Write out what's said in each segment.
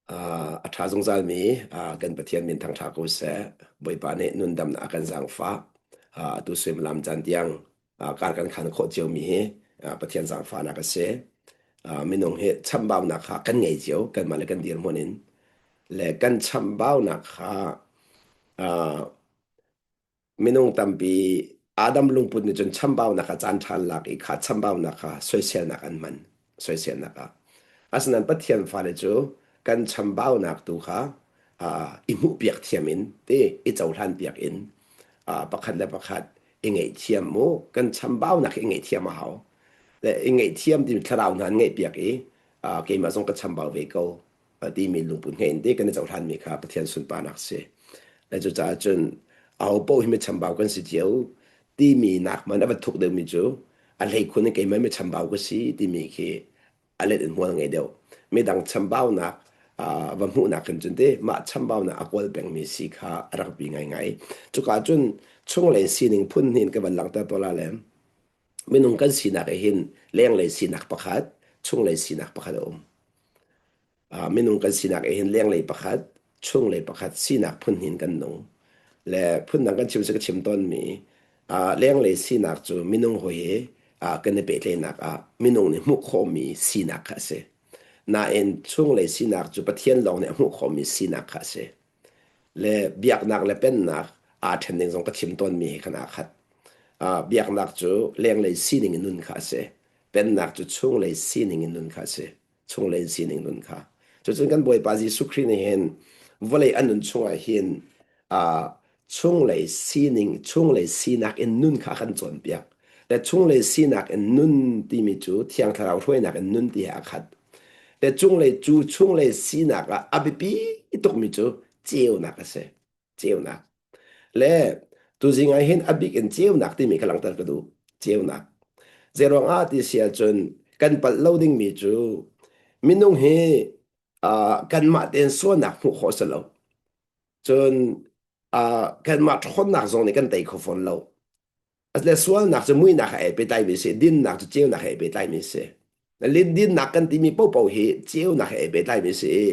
A ṭha zungzalmi kan Pathian min thangṭha ko seh. Bawipa nih nundamnak a kan zaangfah. Atu suimilam caan tiang kar kan khan khawh ciomi hi Pathian zaangfahnak a si. Minung hi chambaunak kha kan ngei cio, kanmah le kan dirhmun in. Le kan chambaunak kha Minung tampi Adam lungput nih cun chambaunak ah caan ṭha an lak i kha chambaunak kha soiselnak an hman. Soiselnak ah. Asinain Pathian fale cu kan chambaunak tu kha uh, i hmuhpiak thiam in ti i cohlan piak in uh, pakhat le pakhat i ngaihthiam mu kan chambaunak hi i ngaihthiam a hau. Le i ngaihthiam timi thlarau hna an ngaihpiak i uh, keimah zong ka chambau ve ko timi lungput ngei in te kan i cohlanmi kha Pathian sunparnak si. Le cucaah cun aho paoh hi mi chambau kan si cio timi nak man a va thuk deuhmi cu a hleikhun in keimah mi chambau ka si timi khi a let in hmual ngei deuh. Midang chambaunak va hmuhnak khin cun te mah chambaunak a kawl pengmi si kha a rak bi ngaingai. Cuka cun chunglei sining phun hnih in ka van langhter to la le minung kan sinak ah hin lenglei sinak pakhat, chunglei sinak pakhat a um. Minung kan sinak ah hin lenglei pakhat, chunglei pakhat sinak phun hin kan nung. Le phundang kan chim cu ka chim tawnmi lenglei sinak cu minung hawi he kan i pehtlaihnak ah minung nih hmuh khawhmi sinak kha a si. Nain chunglei sinak cu Pathian lawng nih a hmuh khawhmi sinak kha a si. Le biaknak le pennak aa ṭhen ding zong ka chim tawnmi he khan aa khat. Biaknak cu lenglei sining in nun kha a si. Pennak cu chunglei sining in nun kha a si. Chunglei sining nun kha. Cucun kan Bawipa Jesuh Khrih nih hin vawlei a nun chungah hin chunglei sining, chunglei sinak in nun kha a kan cawnpiak. Le chunglei sinak in nun timi cu Thiang Thlarau hruainak in nun ti he aa khat. Le cunglei cu chunglei sinak ah a biapi tukmi cu ceunak a si. Ceunak. Le tuzing ah hin a bik in ceunak timi kha langhter ka duh. Ceunak. Zeiruang ah ti si ahcun kan palh lo dingmi cu minung hi uh, kanmah tein sualnak hmuh khawh si lo. Cun uh, kanmah ṭhawnnak zong nih kan tei kho fawn lo. Le sualnak cu muihnak he ai pehtlaimi a si, dinnak cu ceunak he ai pehtlaimi a si. Le dinnak kan timi paohpaoh hi ceunak he ai pehtlaimi a si i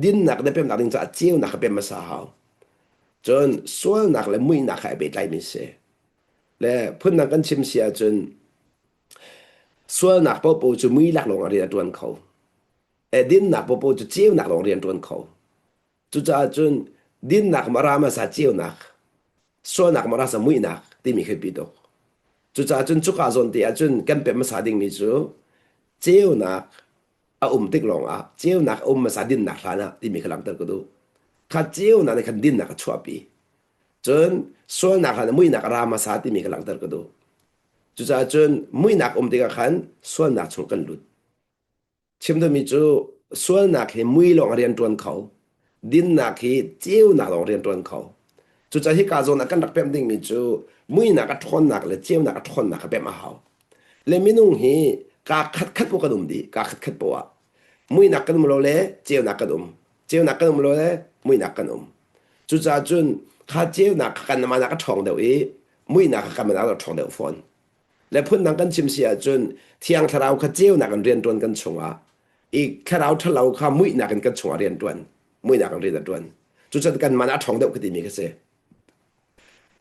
dinnak na pemnak ding caah ceunak kha pem hmasa a hau. Cun sualnak le muihnak he ai pehtlaimi a si. Le phundang kan chim si ahcun sualnak paohpaoh cu muilak lawng ah rian a ṭuan kho. E dinnak paohpaoh cu ceunak lawng rian ṭuan kho. Cucaah cun dinnak ma ra hmasa ceunak, sualnak ma rasa muihnak timi khi pi tuk. Cucaah cun cuka zawn te ahcun kan pemh hmasa dingmi cu ceunak a um tik lawngah ceunak a um hmasa dinnak hlan ah timi kha langhter ka duh. Kha ceunak nih khan dinnak a chuahpi. Cun sualnak hlan ah muihnak a ra hmasa timi kha langhter ka duh. Cucaah cun muihnak um tikah khan sualnak chung kan lut. Chim duhmi cu sualnak hi mui lawng rian ṭuan kho, dinnak hi ceunak lawng rian ṭuan kho. Cucaah hika zawn ah kan rak pemh dingmi cu muinak a ṭhawnnak le ceunak a ṭhawnnak kha pemh a hau. Le minung hi kaa khatkhat poah kan um dih, kaa khatkhat poah ah. Muinak kan um lo le ceunak kan um. Ceunak kan um lo le muinak kan um. Cucaah cun kha ceunak kha kan manak a ṭhawng deuh i muinak kha kan manak a ṭhawng deuh fawn. Le phundang kan chim si ahcun Thiang Thlarau kha ceunak in rianṭuan kan chungah i thlarau ṭhalo kha muihnak in kan chungah rianṭuan muihnak in rian a ṭuan. Cucun kanmah a ṭhawng deuh ka timi kha si.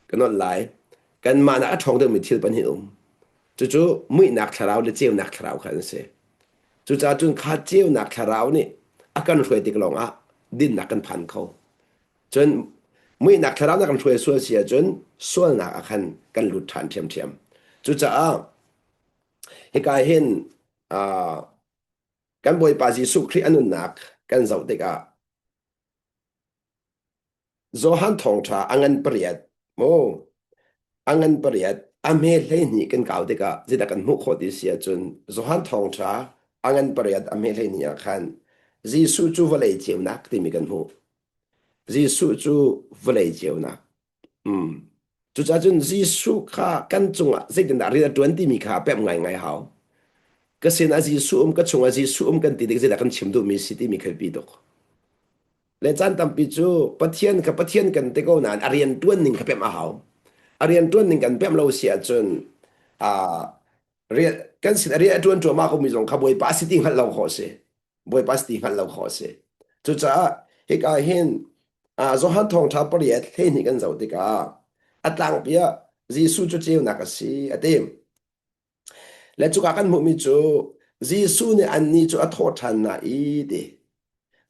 Ka nolh lai. Kanmah a ṭhawng deuhmi thil pahnih um. Cucu muihnak thlarau le ceunak thlarau kha an si. Cucaah cun kha ceunak thlarau nih a kan hruai tik lawngah dinnak kan phan kho. Cun muihnak thlarau na kan hruai sual si ahcun sualnak ah khan kan lut ṭhan ṭhiamṭhiam. Cucaah hika hin uh, kan Bawipa Jesuh Khrih a nunnak kan zoh tikah Johan thawngṭha a ngan pariat mu a ngan pariat a hme 12 kan kau tikah zeidah kan hmuh khawh ti si ahcun Johan thawngṭha a ngan pariat a hme 12 ah khan Jesuh cu vawlei ceunak timi kan hmuh. Jesuh cu vawlei ceunak. Mm. Cucaah cun Jesuh kha kan cungah zeitindah rian a ṭuan timi kha pemh ngaingai hau. Ka sinah Jesuh um, ka chungah Jesuh um kan ti tik zeidah kan chim duhmi si timi kha biapi tuk. Le caan tampi cu Pathian kha Pathian kan ti ko nain a rian ṭuan ning kha pemh a hau. A rian ṭuan ning kan pemh lo si ahcun uh, rian, kan sin a rian a ṭuan cuahmah komi zong kha Bawipa a si ti hngalh lo khawh a si. Bawipa si ti hngalh lo khawh a si. Cucaah hika hin Johan thawngṭha pariat 12 kan zoh tikah a tlangpi ah Jesuh cu ceunak a si a ti. Le cuka kan hmuhmi cu Jesuh nih annih cu a thawh ṭhan hna i ti.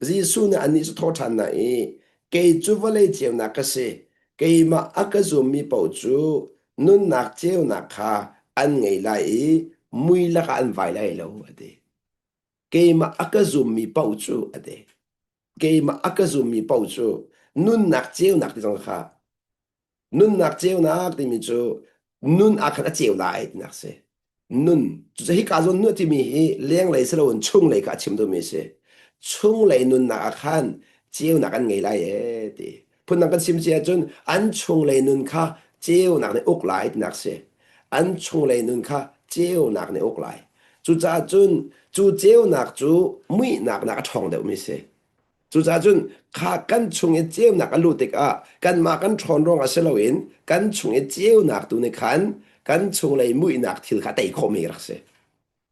Jesuh nih annih cu thawh ṭhan hna i kei cu vawlei ceunak ka si. Keimah a ka zummi paoh cu nunnak ceunak kha an ngei lai i mui lakah an vai lai lo a ti. Keimah a ka zummi paoh cu a ti. Keimah a ka zummi paoh cu nunnak ceunak ti zong kha Nunnak ceunak timi cu nun ah khan a ceu lai tinak si. Nun. Cucu hika zawn nu timi hi lenglei si loin chunglei kha a chim duhmi a si. Chunglei nunnak ah khan ceunak an ngei lai ee ti. Phundang kan chim si ahcun an chunglei nun kha ceunak nih uk lai tinak si. An chunglei nun kha ceunak nih uk lai. Cucaah cun cu ceunak cu muihnak nak a ṭhawng deuhmi si. Cucaah cun kha kan chung i ceunak a luh tikah kanmah kan ṭhawn ruangah si loin kan chung i ceunak tu nih khan kan chunglei muihnak thil kha a tei khawhmi rak si.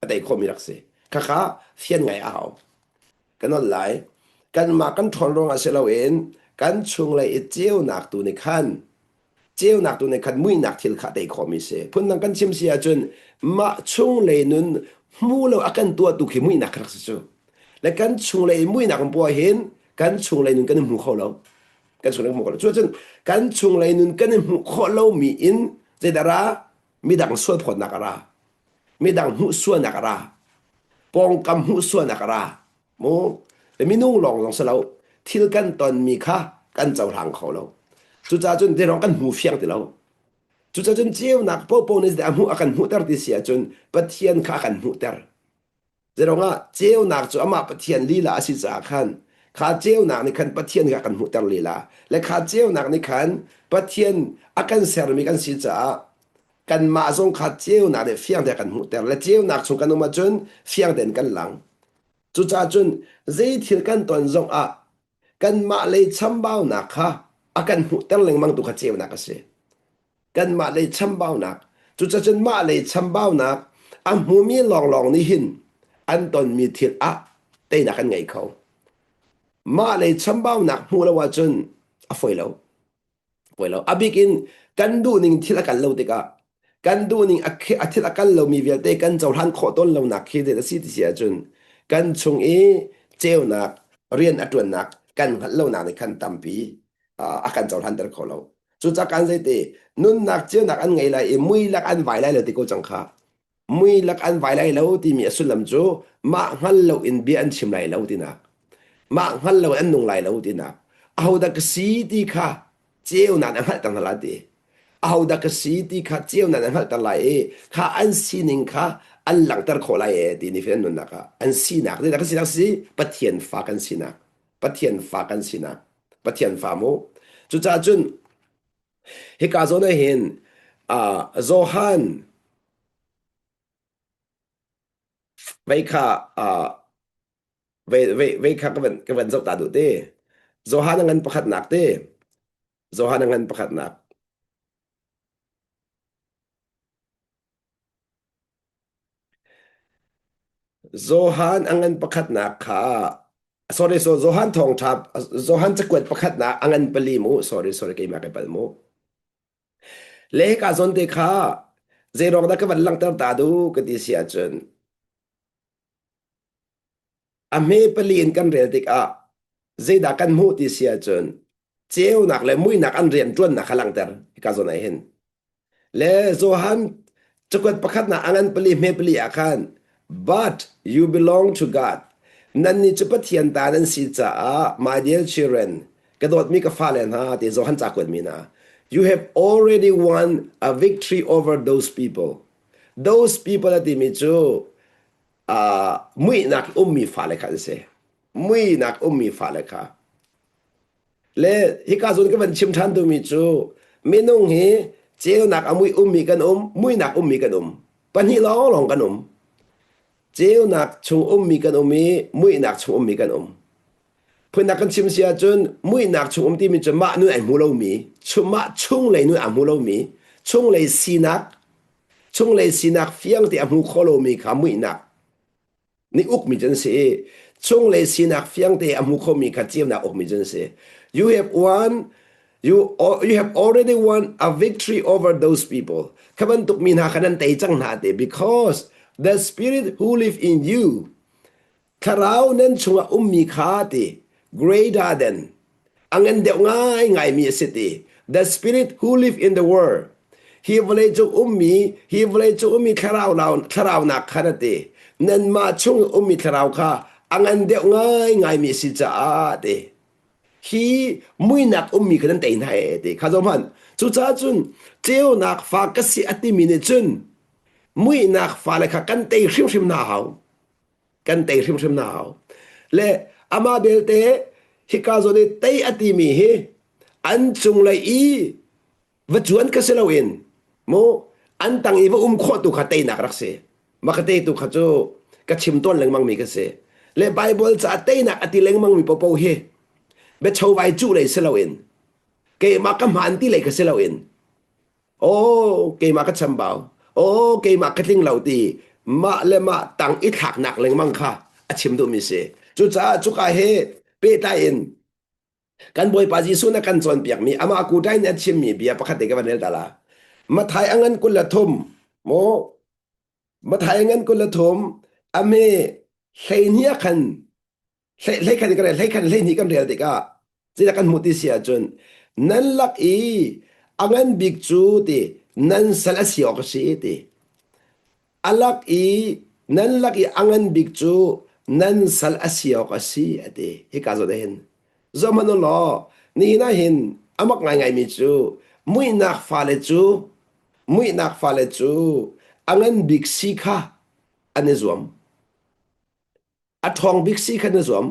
A tei khawhmi rak si. Khakha fian ngai a hau. Kan ol lai. Kanmah kan ṭhawn ruangah si loin kan chunglei i ceunak tu nih khan ceunak tu nih khan muihnak thil kha a tei khawhmi si. Phundang kan chim si ahcun mah chunglei nun hmu lo a kan tuahtu khi muihnak kha rak si cu. Le kan chunglei muihnak kan puah hin kan chunglei nun kan i hmu kho lo. Kan chunglei hmu kho lo. Cuacun kan chunglei nun kan i hmuh khawh lomi in zeidah ra midang sualphawtnak a ra. Midang hmuh sualnak a ra. Pawngkam hmuh sualnak a ra. Mu le minung lawng zong si lo thil kan tonmi kha kan cohlang kho lo. Cucaah cun zeirong kan hmu fiang ti lo. Cucaah cun ceunak popo nih a hmuh a kan hmuhter ti si ahcun Pathian kha a kan hmuhter. Zeirong ah ceunak cu amah Pathian lila a si caah khan kha ceunak nih khan Pathian kha a kan hmuhter lila. Le kha ceunak nih khan Pathian a kan sermi kan si caah kanmah zong kha ceunak nih fiang te a kan hmuhter. Le ceunak chung kan um ahcun fiang tein kan lang. Cucaah cun zei thil kan ton zongah kanmah lei chambaunak kha a kan hmuhter lengmang tu kha ceunak a si. Kanmah lei chambaunak. Cucaah cun mah lei chambaunak a hmumi lawnglawng nih hin an tonmi thil ah teinak an ngei kho. Mah lei chambaunak hmuh lo ahcun a fawi lo. Fawi lo. A bik in kan duhning thil a kal lo tikah kan duhning a, a thil a kal lomi vialte kan cohlan khawh tawn lonak khi zei a si ti si ahcun kan chung i ceunak rian a ṭuannak kan hngalh lonak nih khan tampi a kan cohlanter kho lo. Cucaah kan zeiti nunnak ceunak an ngei lai i mui lak an vai lai lo ti ko cang kha. Mui lak an vai lai lo timi a sullam cu mah hngal loin bia an chim lai lo tinak. Mah hngal lo an nung lai lo tinak. Ahodah ka si ti kha ceunak a hngalhter hna lai ti. Ahodah ka si ti kha ceunak a hngalhter lai i kha an sining kha an langhter khawh lai e ti ni an nunnak ah an sinak zeidah kan sinak si Pathian fa kan sinak Pathian fa kan sinak Pathian fa mu cucaah cun Hika zawn ah hin Johan vei kha vei vei vei kha ka van ka van zoh ta duh te. Johan a ngan pakhatnak te. Johan a ngan pakhatnak. Johan a ngan pakhatnak kha sorry so Johan thawngṭha Johan cakuat pakhatnak a ngan pali mu sorry sorry keimah kai palh mu le hika zawn te kha zeiruang dah ka van langhter ta du ka ti si ahcun a hme pali in kan rel tikah zeidah kan hmuh ti si ahcun ceunak le muihnak an rian ṭuannak kha langhter hika zawn ah hin Le Johan cakuat pakhatnak a ngan pali hme pali ah khan But you belong to God. Nannih cu Pathian ta nan si caah my dear children, ka dawtmi ka fale hna ti Johan ca kuatmi hna. You have already won a victory over those people. Those people a timi cu uh, muihnak ummi fale kha an si. Muihnak ummi fale kha. Le hika zawn ka van chim ṭhan duhmi cu minung hi ceunak a mui ummi kan um, muihnak ummi kan um. Pahnih lawnglawng kan um. Ceunak chung ummi kan um i muihnak chung ummi kan um. Phunnak kan chim si ahcun muihnak chung um timi cu mah nun ai hmu lomi, mah chunglei nun aa hmu lomi, chunglei sinak, chunglei sinak fiang te a hmu kho lomi kha muihnak nih ukmi cu an si i. Chunglei sinak fiangte a hmu khomi kha ceunak ukmi cu an si. You have won You, you have already won a victory over those people. Kha bantuk mi hna kha nan tei cang hna te because the spirit who live in you thlarau nan chungah ummi kha ti greater than a ngan deuh ngai ngaimi a si ti the spirit who live in the world hi vawlei cung ummi hi vawlei cung ummi thlarau thlarau nak khan a ti nanmah chung ummi thlarau kha a ngan deuh ngai ngaimi a si caah ti hi muinak ummi kha nan tei hna e ti kha zo hmanh cucaah cun ceunak fa ka si a timi nih cun muihnak fale kha kan tei hrimhrim hna hau kan tei hrimhrim hna hau le amah belte hika zawn i tei a timi hi an cunglei i va cuan kha si loin mu an tang i va um khawh tu kha teinak rak si ma ka teitu kha cu ka chim tawn lengmang mi ka si le Bible ca teinak a ti lengmang mi popo hi biachovai cuh lei si loin keimah ka hmaan ti lei kha si loin Aw, keimah ka chambau. Aw, keimah ka tling lo ti mah le mah tang i thlaknak lengmang kha a chim duhmi si. Cucaah cuka he pehtlai in kan Bawipa Jesuh na kan cawnpiakmi amah kutai nih a chimmi bia pakhat te ka van rel ta la. Mathai a ngan 23 maw Mathai a ngan 23 a me 12 ah khan hlei khan kan rel hlei khan 12 kan rel tikah zeidah kan hmuh ti si ahcun nan lak i a ngan bik cu ti nan sal a si awk a si ti a lak i nan lak i a ngan bik cu nan sal a si awk a si a ti hika zawn ah hin zohhmanh u law nihin ah hin a mak ngaingaimi cu muihnak fale cu muihnak fale cu a ngan bik si kha an i zuam A ṭhawng bik si kha na zuam,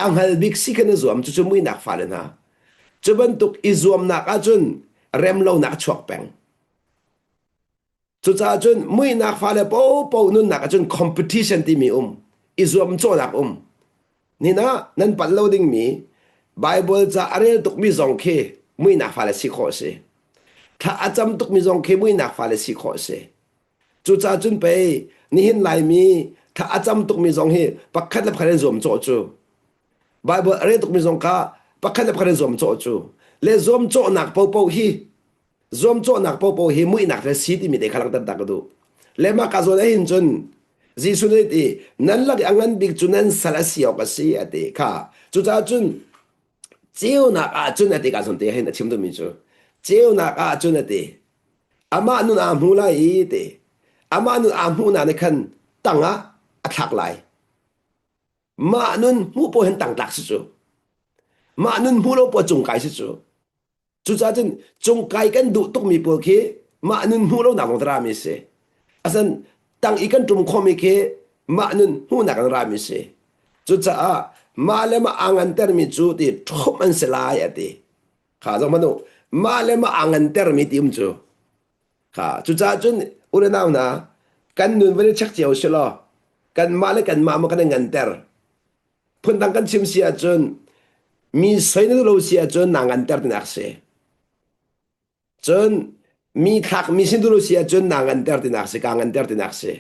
a hngal bik si kha na zuam, cucu muihnak fale hna. Cu bantuk i zuamnak ahcun remlonak a chuak peng. Cucaah cun muihnak fale paohpaoh nunnak ahcun competition timi um, i zuamcawhnak um. Nihin ah nan palh lo dingmi Bible ca a rel tukmi zong khi muihnak fale si khawh a si. Thla a cam tukmi zong khi muihnak fale si khawh a si. Cucaah cun pei nihin Laimi thla a cam tukmi zong hi pakhat le pakhat in zuamcawh cu Bible a rel tukmi zong kha pakhat le pakhat in zuamcawh cu le zuamcawhnak paohpaoh hi zuamcawhnak paohpaoh hi muihnak le si timi te kha langhter ta ka duh. Le mah ka zawn ahhin cun Jesuh nih ti nan lak i a ngan bik cu nan sal a si awk a si a ti kha. Cucaah cun ceunak ah cun a ti ka zawn te hin a chim duhmi cu ceunak ah cun a ti Amah nun aa hmu lai i ti. Amah nun aa hmuhnak nih khan tang ah a thlak lai. Mah nun hmuh paoh hin tang tlak si cu. Mah nun hmuh lo paoh cungkai si cu. Cucaah cun cungkai kan duh tukmi pawl khi mah nun hmuh lonak lawng rami si. Asan tang i kan ṭum khawhmi khi mah nun hmuhnak an rami si. Cucaah mah le mah aa ngantermi cu ti ṭhumh an si lai a ti. Kha zoh hmanh u. Mah le mah aa ngantermi ti um cu. Kha cucaah cun u le nau hna kan nun van i check cio si law kanmah le kanmah maw kan i nganter. Phundang kan chim si ahcun mi soi na duh lo si ahcun naa nganter tinak si. Cun mi thlak mi sin duh lo si ahcun naa nganter tinak si, kaa nganter tinak si.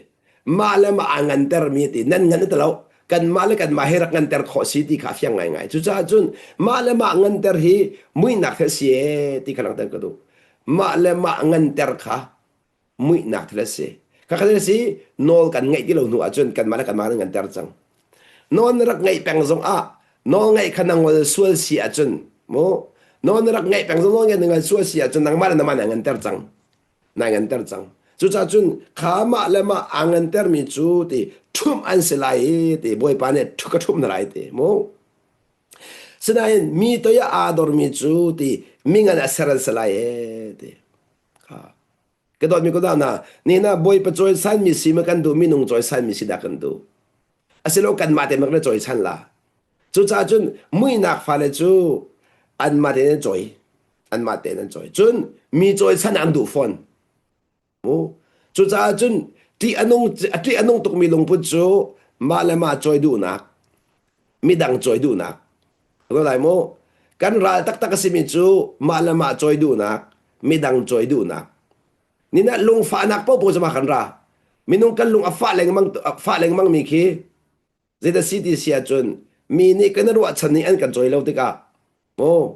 Mah le mah aa ngantermi ti nan ngan ti lo. Kanmah le kanmah hi rak nganter khawh si ti kha a fiang ngaingai. Cucaah cun mah le mah nganter hi muihnak thil a si ee ti kha langhter ka duh. Mah le mah nganter kha muihnak thil a si. Khakha thil a si nawl kan ngeih ti lo hnu ahcun kanmah le kanmah kan nganter cang. Nawl na rak ngeih peng zong ah nawl ngeih kha na ngol sual si ahcun mu nawl na rak ngeih peng zong nawl ngeih na ngol sual si ahcun nangmah le nangmah na nganter cang. Nai nganter cang. Cucaah cun kha mah le mah aa ngantermi cu ti ṭhumh an si lai i ti Bawipa nih ka ṭhumh hna lai ti mu. Sinain mi toi ah aa dormi cu ti mingan a ser an si lai ee ti. Kha. Ka dawtmi ka hna, nihin ah Bawipa cawisanmi si ma kan duh, minung cawisanmi si dah kan duh. Asilo kanmah te mak na cawisan la. Cucaah cun muihnak fale cu anmah tein an cawi. Anmah tein an cawi. Cun mi cawisan an duh fawn. Mu. Cucaah cun ṭih a nung ṭih a nung tukmi lungput cu mah le mah cawi duhnak, midang cawi duhnak. Ko lai mu. Kan ral taktak a simi cu mah le mah cawi duhnak, midang cawi duhnak. Nina lungfahnak paohpaoh cu mah kan ra. Minung kan lung a fah lengmang fah lengmang mi khi. Zeidah si ti si ahcun mi nih kan i ruahchan ning an kan cawi lo tikah maw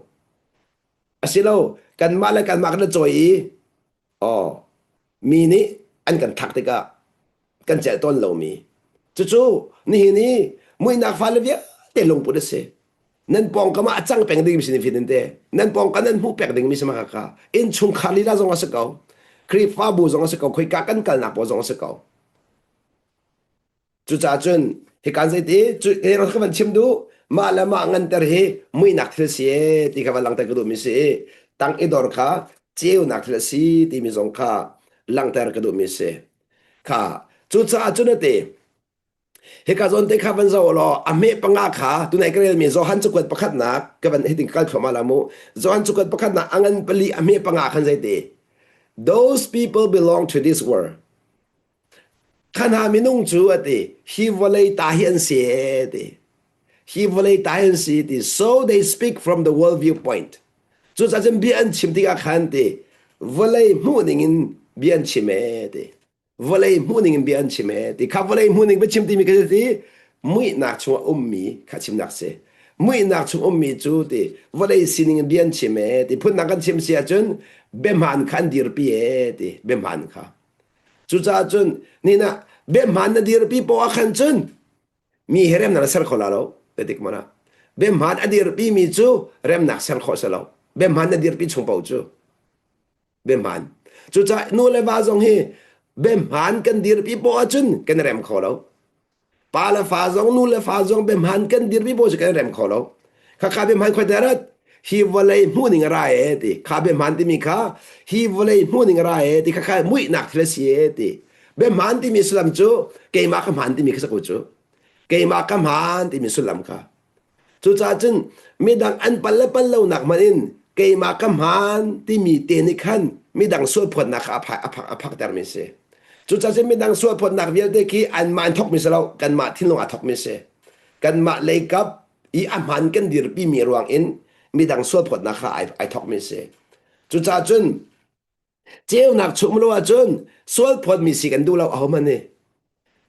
asilo kanmah le kanmah kan i cawi i aw mi nih an kan thlak tikah kan celh tawn lomi cucu nihin i muihnak fale vialte lungput a si. Nan pawngkam ah a cang peng dingmi si fin te. Nan pawngkam nan hmuh pek dingmi si ma kha. Innchungkhar lila zong a si ko. Khrihfabu zong a si ko. Khoika kan kalnak pawl zong a si ko. Cucaah cun hikan zeiti cu ka van chim duh mah le mah nganter hi muihnak thil si e ti kha van langhter ka duhmi si i tang i dor kha ceunak thil a si timi zong kha langhter ka duhmi si. Kha cucaah cun a ti hika zawn te kha van zoh law a hme panga kha tunai ka relmi Johan cakuat pakhatnak ka van hitin kal thluahmah la mu Johan cakuat pakhatnak a ngan pali a hme panga khan zeiti those people belong to this world Kha hna minung cu a ti, hi vawlei ta hi an si ee ti. Hi vawlei ta hi an si ti. So they speak from the world viewpoint. Cucaah cun bia an chim tikah khan ti, vawlei hmuhning in bia an chim ee ti. Vawlei hmuhning in bia an chim ee ti. Kha vawlei hmuhning biachim timi kha ti, muihnak chungah ummi kha chimnak si. Muihnak chung ummi cu ti, vawlei sining in bia an chim ee ti. Phundang kan chim si ahcun biahmaan kha an dirpi ee ti. Biahmaan kha. Cucaah cun nina biahmaan na dirpi poah ah khan cun mi he remnak na ser kho la lo tetik mana biahmaan a dirpi mi cu remnak ser khawh si lo biahmaan na dirpi chung paoh cu biahmaan cucaah nu le va zong hi biahmaan kan dirpi poah ahcun kan rem kho lo Pa le fa zong nu le fa zong biahmaan kan dirmi pawl cu kan rem kho lo. Khakha biahmaan khoi rat hi vawlei hmuhning a ra e ti. Kha biahmaan timi kha hi vawlei hmuhning a ra e ti. Khakha muihnak thil a si e ti. Biahmaan timi sullam cu keimah ka hmaan timi kha sa ko cu. Keimah ka hmaan timi sullam kha. Cucaah cun midang an pal le pal lonak hmanh in keimah ka hmaan timi te nih khan midang sualphawtnak kha a phak, a phak, a phaktermi a si. Cucaah cun midang sualphawtnak vialte khi anmah in thawkmi si lo, kanmah thinlung aa thawkmi a si. Kanmah leikap i a hmaan kan dirpimi ruang in midang sualphawtnak kha ai, ai thawkmi a si. Cucaah cun Ceunak chung lo ahcun sualphawtmi si kan duh lo ahohmanh nih.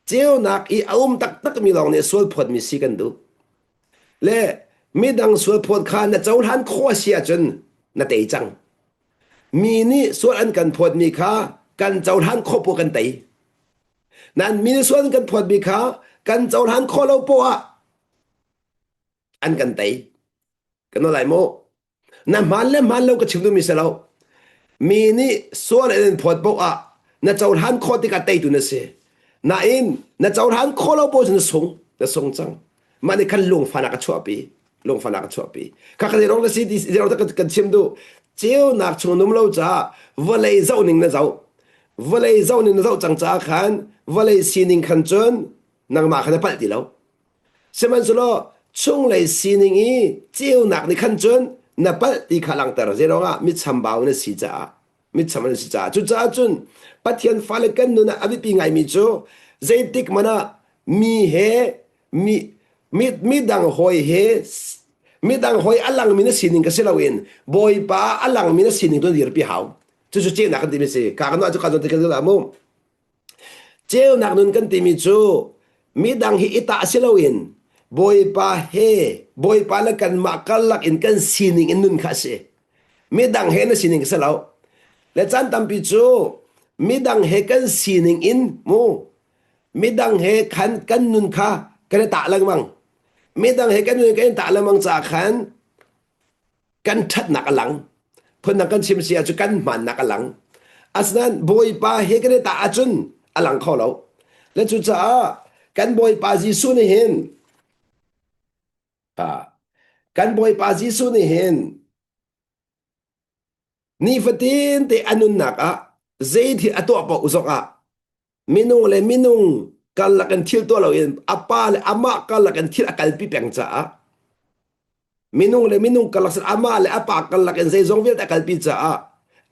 Ceunak i a um taktakmi lawng nih sualphawtmi si kan duh. Le midang sualphawt kha na cohlan khawh a si ahcun na tei cang. Mi nih sual an kan phawtmi kha kan cohlan khawh poah kan tei. Nain mi nih sual an kan phawtmi kha kan cohlan khawh lo poah ah an kan tei. Kan lai maw? Na hmaan le hmaan lo ka chim duhmi si lo. Mi nih sual an in phawt paoh ah na cohlan khawh tikah teitu na si. Nain na cohlan khawh lo paoh cu na sung, na sung cang. Mah nih khan lungfahnak a chuahpi. Lungfahnak a chuahpi. Kha kha zeirong na si ti zeirong kan kan chim duh. Ceunak chung num lo caah vawlei zoh ning na zoh. Vawlei zoh ning na zoh cang caah khan vawlei sining khan cun nangmah kha na palh ti lo. Sihmanhsehlaw chunglei sining i ceunak nih khan cun na palh ti kha langhter zeiruangah mitchambau na si caah mitcham na si caah cucaah cun Pathian fale kan nun ah a biapi ngaimi cu zeitik hmanh ah mi he mi mi midang hawi he midang hawi a langmi na sining ka si loin Bawipa a langmi na sining tu na dirpi hau cucu ceunak kan timi si ka kan cu ka zawn te kan mu Ceunak nun kan timi cu midang hi i tah si loin Bawipa he Bawipa le kanmah karlak in kan sining in nun kha a si. Midang he na sining si lo. Le caan tampi cu midang he kan sining in mu midang he khan kan nun kha kan i tah lengmang. Midang he kan nun kan i tah lengmang caah khan kan ṭhatnak a lang. Phundang kan chim si ahcun kan hmaannak a lang. Asinain Bawipa he kan i tah ahcun a lang kho lo. Le cucaah kan Bawipa Jesuh nih hin kan Bawipa Jesuh nih hin nifatin te a nunnak ah zei thil a tuah paoh zong ah minung le minung karlak in thil tuah loin a pa le amah karlak in thil a kalpi peng caah minung le minung karlak sin amah le a pa karlak in zeizong vialte a kalpi caah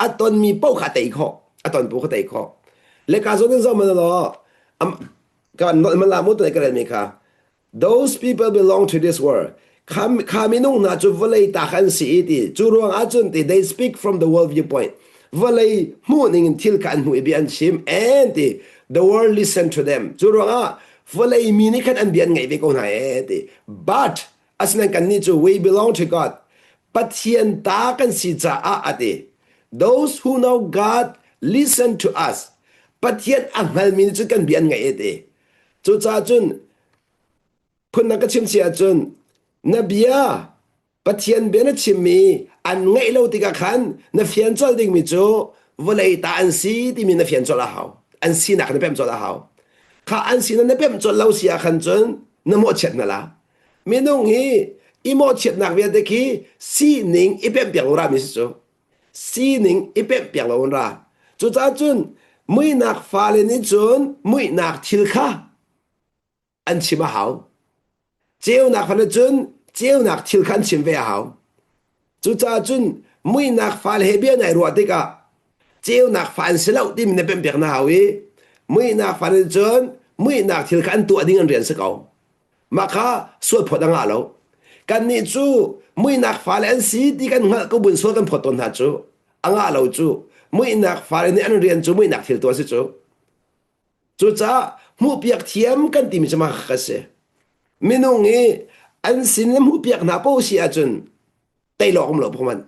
a tonmi paoh kha a tei khawh a ton paoh kha tei khawh le ka zawn in zoh man law ka nolh man la mu tu ka relmi kha Those people belong to this world. Kha, kha minung hna cu vawlei ta kha an si i ti. Cu ruang ahcun ti they speak from the world viewpoint. Vawlei hmuh ning in thil kha an hmuh i bia an chim and ti the world listen to them. Cu ruang ah Vawlei mi nih khan an bia an ngaih ve ko hna ee ti. But asinain kannih cu we belong to God. Pathian ta kan si caah a ti. Those who know God listen to us. Pathian a hngalmi nih cun kan bia an ngaih e ti. Cucaah cun phundang ka chim si ahcun na bia Pathian bia na chimmi an ngaih lo tikah khan na fian colh dingmi cu vawlei ta an si timi na fian colh a hau. An sinak na pemh colh a hau. Kha an sinak na pemh colh lo si ah khan cun na mawhchiat hna la. Minung hi i mawhchiatnak vialte khi sining i pemh piak lo rami si cu. Sining i pemh piak lo an ra. Cucaah cun muihnak fale nih cun muihnak thil kha an chim a hau. Ceunak fale cun ceunak thil kha an chim ve a hau. Cucaah cun muihnak fale he bia nai ruah tikah ceunak fa an si lo timi na pemhpiak na hau i muihnak fale cun muihnak thil kha an tuah ding an rian si ko. Mah kha sualphawt a ngah lo. Kannih cu muihnak fale an si ti kan hngalh ko buin sual kan phawt tawn hna cu. A ngah lo cu. Muihnak fale nih an rian cu muihnak thil tuah a si cu. Cucaah hmuhpiak thiam kan timi cu mah kha si. Minung i an sin le hmuhpiak hna paoh si ahcun tei lawk um lo phungman.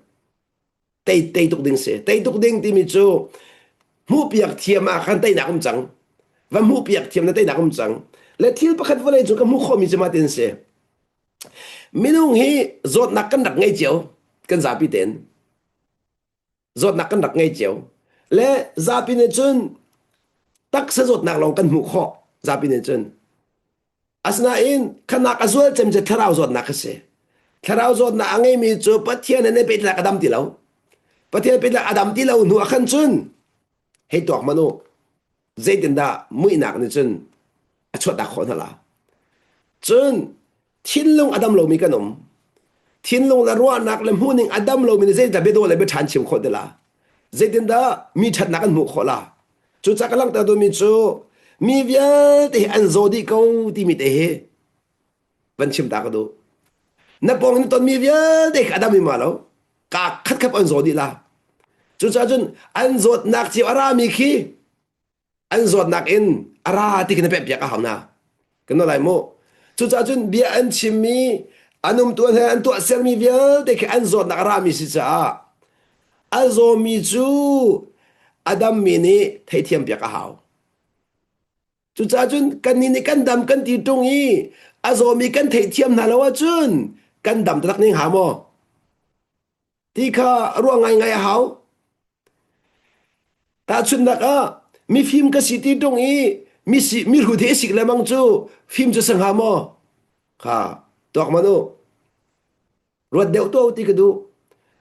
Tei tei tuk ding si. Tei tuk ding timi cu hmuhpiak thiam ah khan teinak um cang. Va hmuhpiak thiam na teinak um cang. Le thil pakhat vawlei cu ka hmuh khawhmi cu mah tin si. Minung hi zawtnak kan rak ngei cio kan zapi tein. Zawtnak kan rak ngei cio. Le zapi nih cun taksa zawtnak lawng kan hmuh khawh zapi nih cun. Asinain khanak a zual cem cu thlarau zawtnak a si. Thlarau zawtnak a ngeimi cu Pathian he pehtlaih a dam ti lo. Pathian pehtlaih a dam ti lo hnu ah khan cun hei tuak hmanh u. Zeitindah muihnak nih cun a chuahtak khawh hna la. Cun thinlung a dam lomi kan um. Thinlung le ruahnak le hmuhning a dam lomi nih zeitindah biadawh le biaṭha an chim khawh ti la? Zeitindah mi ṭhatnak an hmuh khawh la? Cucaah ka langhter duhmi cu mi vialte hi an zaw dih ko timi te hi van chim ta ka duh. Na pawng in tonmi vialte khi a dam i ma lo. Ka khatkhat an zaw dih la. Cucaah cun an zawtnak cio a rami khi an zawtnak in a ra ti khi na pemhpiak a hau na. Kan lai mu. Cucaah cun bia an chimmi an umtuan he an tuahsermi vialte khi an zawtnak a rami si caah a zawmi cu a dammi nih theithiam piak a hau. Cucaah cun kannih nih kan dam kan ti ṭung i a zawmi kan theihthiam hna lo ahcun kan dam taktak ning hnga maw? Ti kha ruah ngaingai a hau. Tahchunhnak ah mifim ka si ti ṭung i mi mihrut he sik lengmang cu fim cu si hnga maw? Kha tuak hmanh u. Ruat deuh tuah u ti ka duh.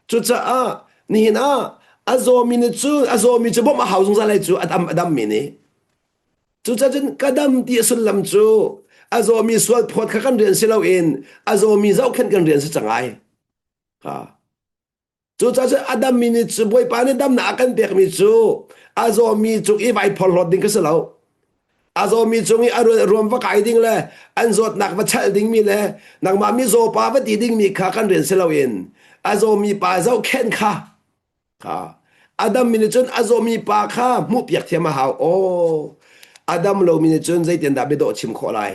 Cucaah nihin ah a zawmi nih cun a zawmi cu bawmh a hau zungzal lai cu a dam a dammi nih. Cucaah cun ka dam ti a sullam cu a zawmi sual phawt kha kan rian si loin a zawmi zohkhenh kan rian si cang ai. Ha. Cucaah cun a dammi nih cu Bawipa nih damnak a kan pekmi cu a zawmi cung i vai phorhlawt ding kha si lo. A zawmi cung i a ruam va kai ding le an zawtnak va chalh dingmi le nangmah mizaw pa va ti dingmi kha kan rian si loin a zawmi pa zohkhenh kha kha a dammi nih cun a zawmi pa kha hmuhpiak thiam a hau. Aw a dam lomi nih cun zeitindah biadawh chim khawh lai?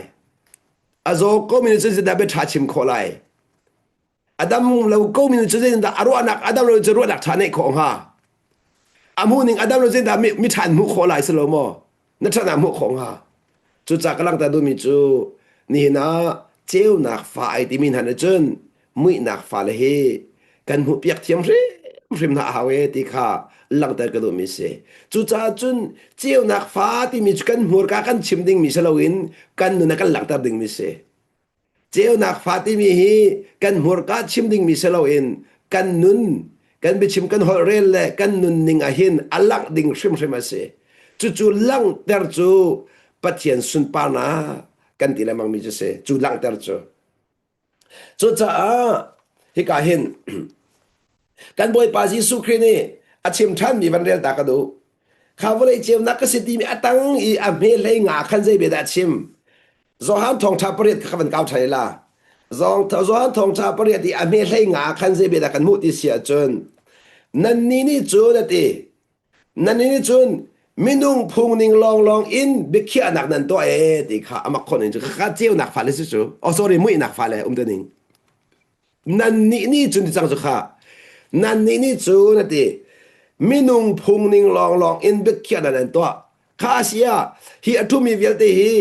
A zaw komi nih cun zeitindah bia ṭha chim khawh lai? A dam lo ko mi cu zeitindah a ruahnak a dam lo cu ruahnak ṭha neih khawh hnga? A hmuh ning a dam lo zeitindah mi, mi ṭha an hmuh khawh lai si lo maw? Na ṭhat ah hmuh khawh hnga? Cucaah ka langhter duhmi cu nihin ah ceunak fa ai timi hna nih cun muihnak fale hi kan hmuhpiak thiam hrimhrim hna a hau e ti kha langhter ka duhmi si. Cucaah cun ceunak fa timi cu kan hmurka kan chim dingmi si loin kan nun ah kan langhter dingmi si. Ceunak fa timi hi kan hmurka chim dingmi si loin kan nun, kan biachim kan holh rel le kan nunning ah hin a langh ding hrimhrim a si. Cucu langhter cu Pathian sunparnak kan ti lengmangmi cu si. Cu langhter cu. Cucaah hika hin Kan Bawipa Jesuh Khrih nih a chim ṭhanmi van rel ta ka duh. Kha vawlei ceunak ka si timi a tang i a hme hlei nga khan zei bia dah a chim? Johan thawngṭha pariat kha ka van kau ṭhan la. Johan thawngṭha pariat i a hme hlei nga khan zei bia dah kan hmuh ti si ahcun nannih nih cun a ti. Nannih nih cun Minung phung ning lawnglawng in biakhiahnak nan tuah ee ti kha amak khon in cu kha ceunak fale si cu. Oh sorry muihnak fale um ning. Nan nih nih cun ti cang cu kha. Nan nih nih cun ati minung phung ning lawnglawng in biakhiahnak nan tuah. Kha si ah hi a ṭhumi vialte hi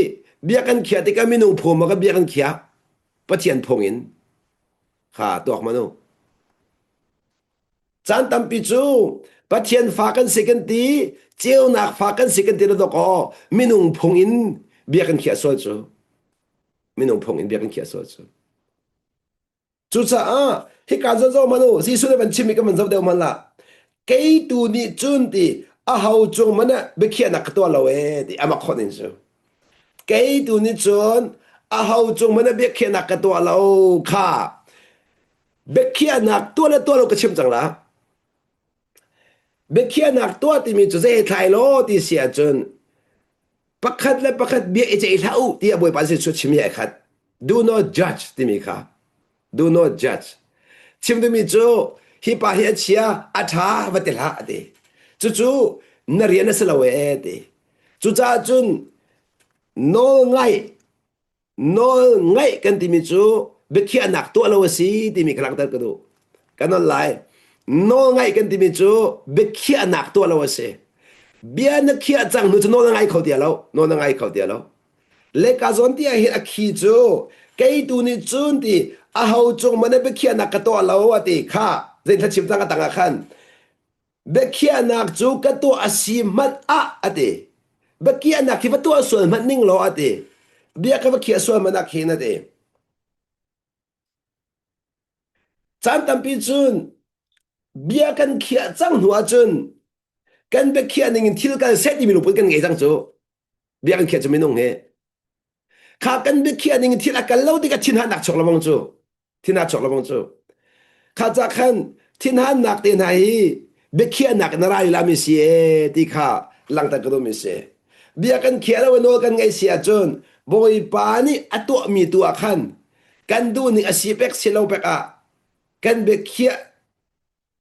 bia kan khiah tikah minung phung ma kan bia kan khiah Pathian phung in kha tuak manu. Caan tampi cu Pathian fa kan si kan ti, ceunak fa kan si kan ti na dawk minung phung in bia kan khiah sual cu. Minung phung in bia kan khiah sual cu. Cucaah hika zo zo man u Jesuh nih van chim i kan van zoh deuh hmanh lah. Kei tu nih cun ti aho cung man ah biakhiahnak ka tuah lo ee ti amak khon in cu. Kei tu nih cun aho cung man ah biakhiahnak ka tuah lo kha Biakhiahnak tuah le tuah lo ka chim cang la. Biakhiahnak tuah timi cu zei thlai law ti si ahcun pakhat le pakhat bia i ceih hlah u tiah Bawipa Jesuh chim hi ai khat. Do not judge timi kha. Do not judge. Chim timi cu hi pa hi a chia, a ṭha va ti hlah a ti. Cucu na rian a si lo ee ti. Cucaah cun nawl ngaih Nawl ngaih kan timi cu biakhiahnak tuah lo a si timi ka langhter ka duh. Ka nawl lai. Nawl ngaih kan timi cu biakhiahnak tuah lo a si. Bia na khiah cang hnu cu nawl na ngai kho ti lo. Nawl na ngai kho ti lo. Leka zawn ti ah hin a khi cu kei tu nih cun ti aho cung man biakhiahnak ka tuah lo a ti kha zei thla chim cang a tang ah khan Biakhiahnak cu ka tuah a si hmanh ah a ti. Biakhiahnak hi va tuah sual hmanh ning law a ti. Bia ka va khiah sual hmanh ah khin a ti. Caan tampi cun bia kan khiah cang hnu ahcun kan biakhiah ning in thil kal seh timi lungput kan ngei cang cu. Bia kan khiah cu minung hi. Kha kan biakhiah ning in thil a kal lo tikah thinhannak chuak lengmang cu. Thin a chuak lengmang cu. Kha ca khan thinhannak te hna hi biakhiahnak in a ra lami si e ti kha langhter ka duhmi si. Bia kan khiah lo i nawl kan ngaih si ahcun Bawipa nih a tuahmi tu ah khan kan duhning a si pek si lo pek ah kan biakhiah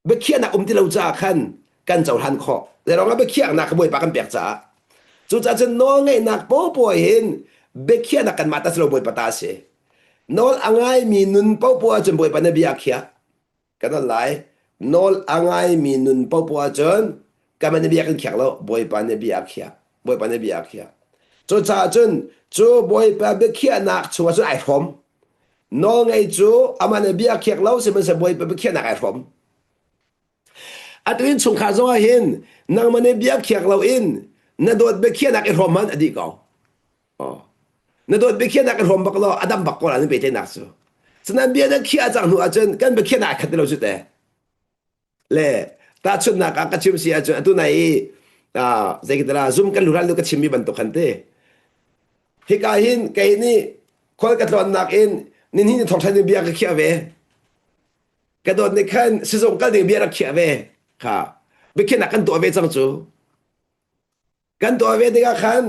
biakhiahnak um ti lo caah khan kan cohlan khawh. Zeiruangah biakhiahnak kha Bawipa kan pek caah. Cucaah cun nawlngeihnak popoh hin biakhiahnak kanmah ta si lo Bawipa ta a si. Nawl a ngaimi nun popoh ahcun Bawipa na bia a khiah. Kan on lai. Nawl a ngaimi nun popoh ahcun kanmah na bia kan khiak lo Bawipa na bia a khiah. Bawipa na bia a khiah. Cucaah cun cu Bawipa biakhiahnak chungah cun ai hrawm. Nawlngei cu amah nih bia khiak lo sihmanhsehlaw Bawipa biakhiahnak ai hrawm. Atu in chungkhar zongah hin nangmah nih bia khiak loin na dawt biakhiahnak i hrawm hmanh a dih ko. Oh. Na dawt biakhiahnak i hrawm bak law a dam bak ko la nan pehtlaihnak cu. Cunan bia na khiah cang hnu ahcun kan biakhiahnak ai khat ti lo cu te. Le tahchunhnak ah ka chim si ahcun atu nai i zei ka tila zum kan lural nu ka chimmi bantuk khan te. Hika hin kei nih khual ka tlawnnak in ninhin ni thawk ṭhan in bia ka khiah ve. Ka dawt nih khan sizung kal ding bia rak khiah ve. Kha biakhiahnak kan tuah ve cang cu. Kan tuah ve tikah khan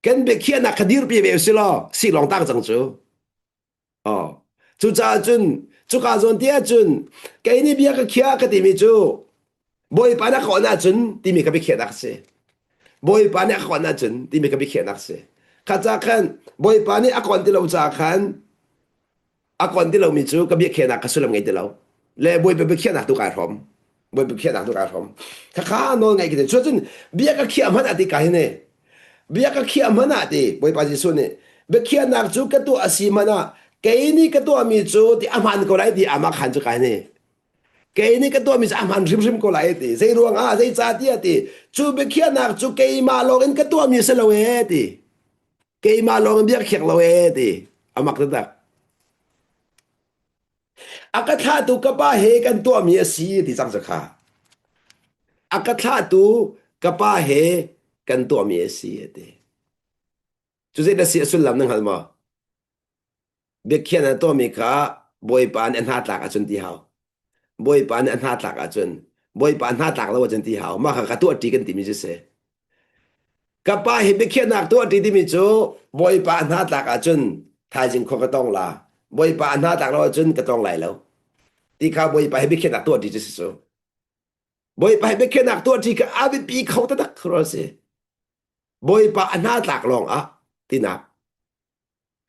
kan biakhiahnak kha dirpi ve usih law si lawng tang cang cu. Oh. Cucaah cun cuka zawn ti ahcun kei nih bia ka khiah ka timi cu Bawipa nih a ka on ahcun timi ka biakhiahnak a si. Bawipa nih a ka on ahcun timi ka biakhiahnak a si. Kha ca khan Bawipa nih a ka on ti lo caah khan a kon ti lomi cu ka biakhiahnak ka sullam ngei ti lo le bawipa biakhiahnak tu kai hrawm bawipa biakhiahnak tu kai hrawm khakha nawl ngaih ki cu cun bia ka khiah hmanh ah ti ka hin e bia ka khiah hmanh ah ti bawipa Jesuh nih biakhiahnak cu ka tuah a si hmanh ah kei nih ka tuahmi cu ti a hmaan ko lai ti amah khan cu ka hin e kei nih ka tuahmi cu a hmaan hrimhrim ko lai ti zei ruang ah zei ca ti ti cu biakhiahnak cu keimah lawng in ka tuahmi si lo e ti keimah lawng in bia ka khiak lo ee ti a mak taktak a ka thlahtu ka pa he kan tuahmi a si ti cang kha a ka thlahtu ka pa he kan tuahmi a si a ti cu zei dah si a sullam na hngal maw Biakhiah na tuahmi kha Bawipa nih a hna tlak ahcun ti hau. Bawipa nih a hna tlak ahcun Bawipa hna tlak lo ahcun ti hau. Mah kha ka tuahṭi kan timi cu si. Ka pa hi biakhiahnak tuahṭi timi cu Bawipa a hna tlak ahcun thaizing khua ka tong la. Bawipa a hna tlak lo ahcun ka tong lai lo. Ti kha Bawipa hi biakhiahnak tuahṭi cu si cu. Bawipa he biakhiahnak tuah ṭi kha a biapi kho taktak khur si. Bawipa a hna tlak lawng ah tinak.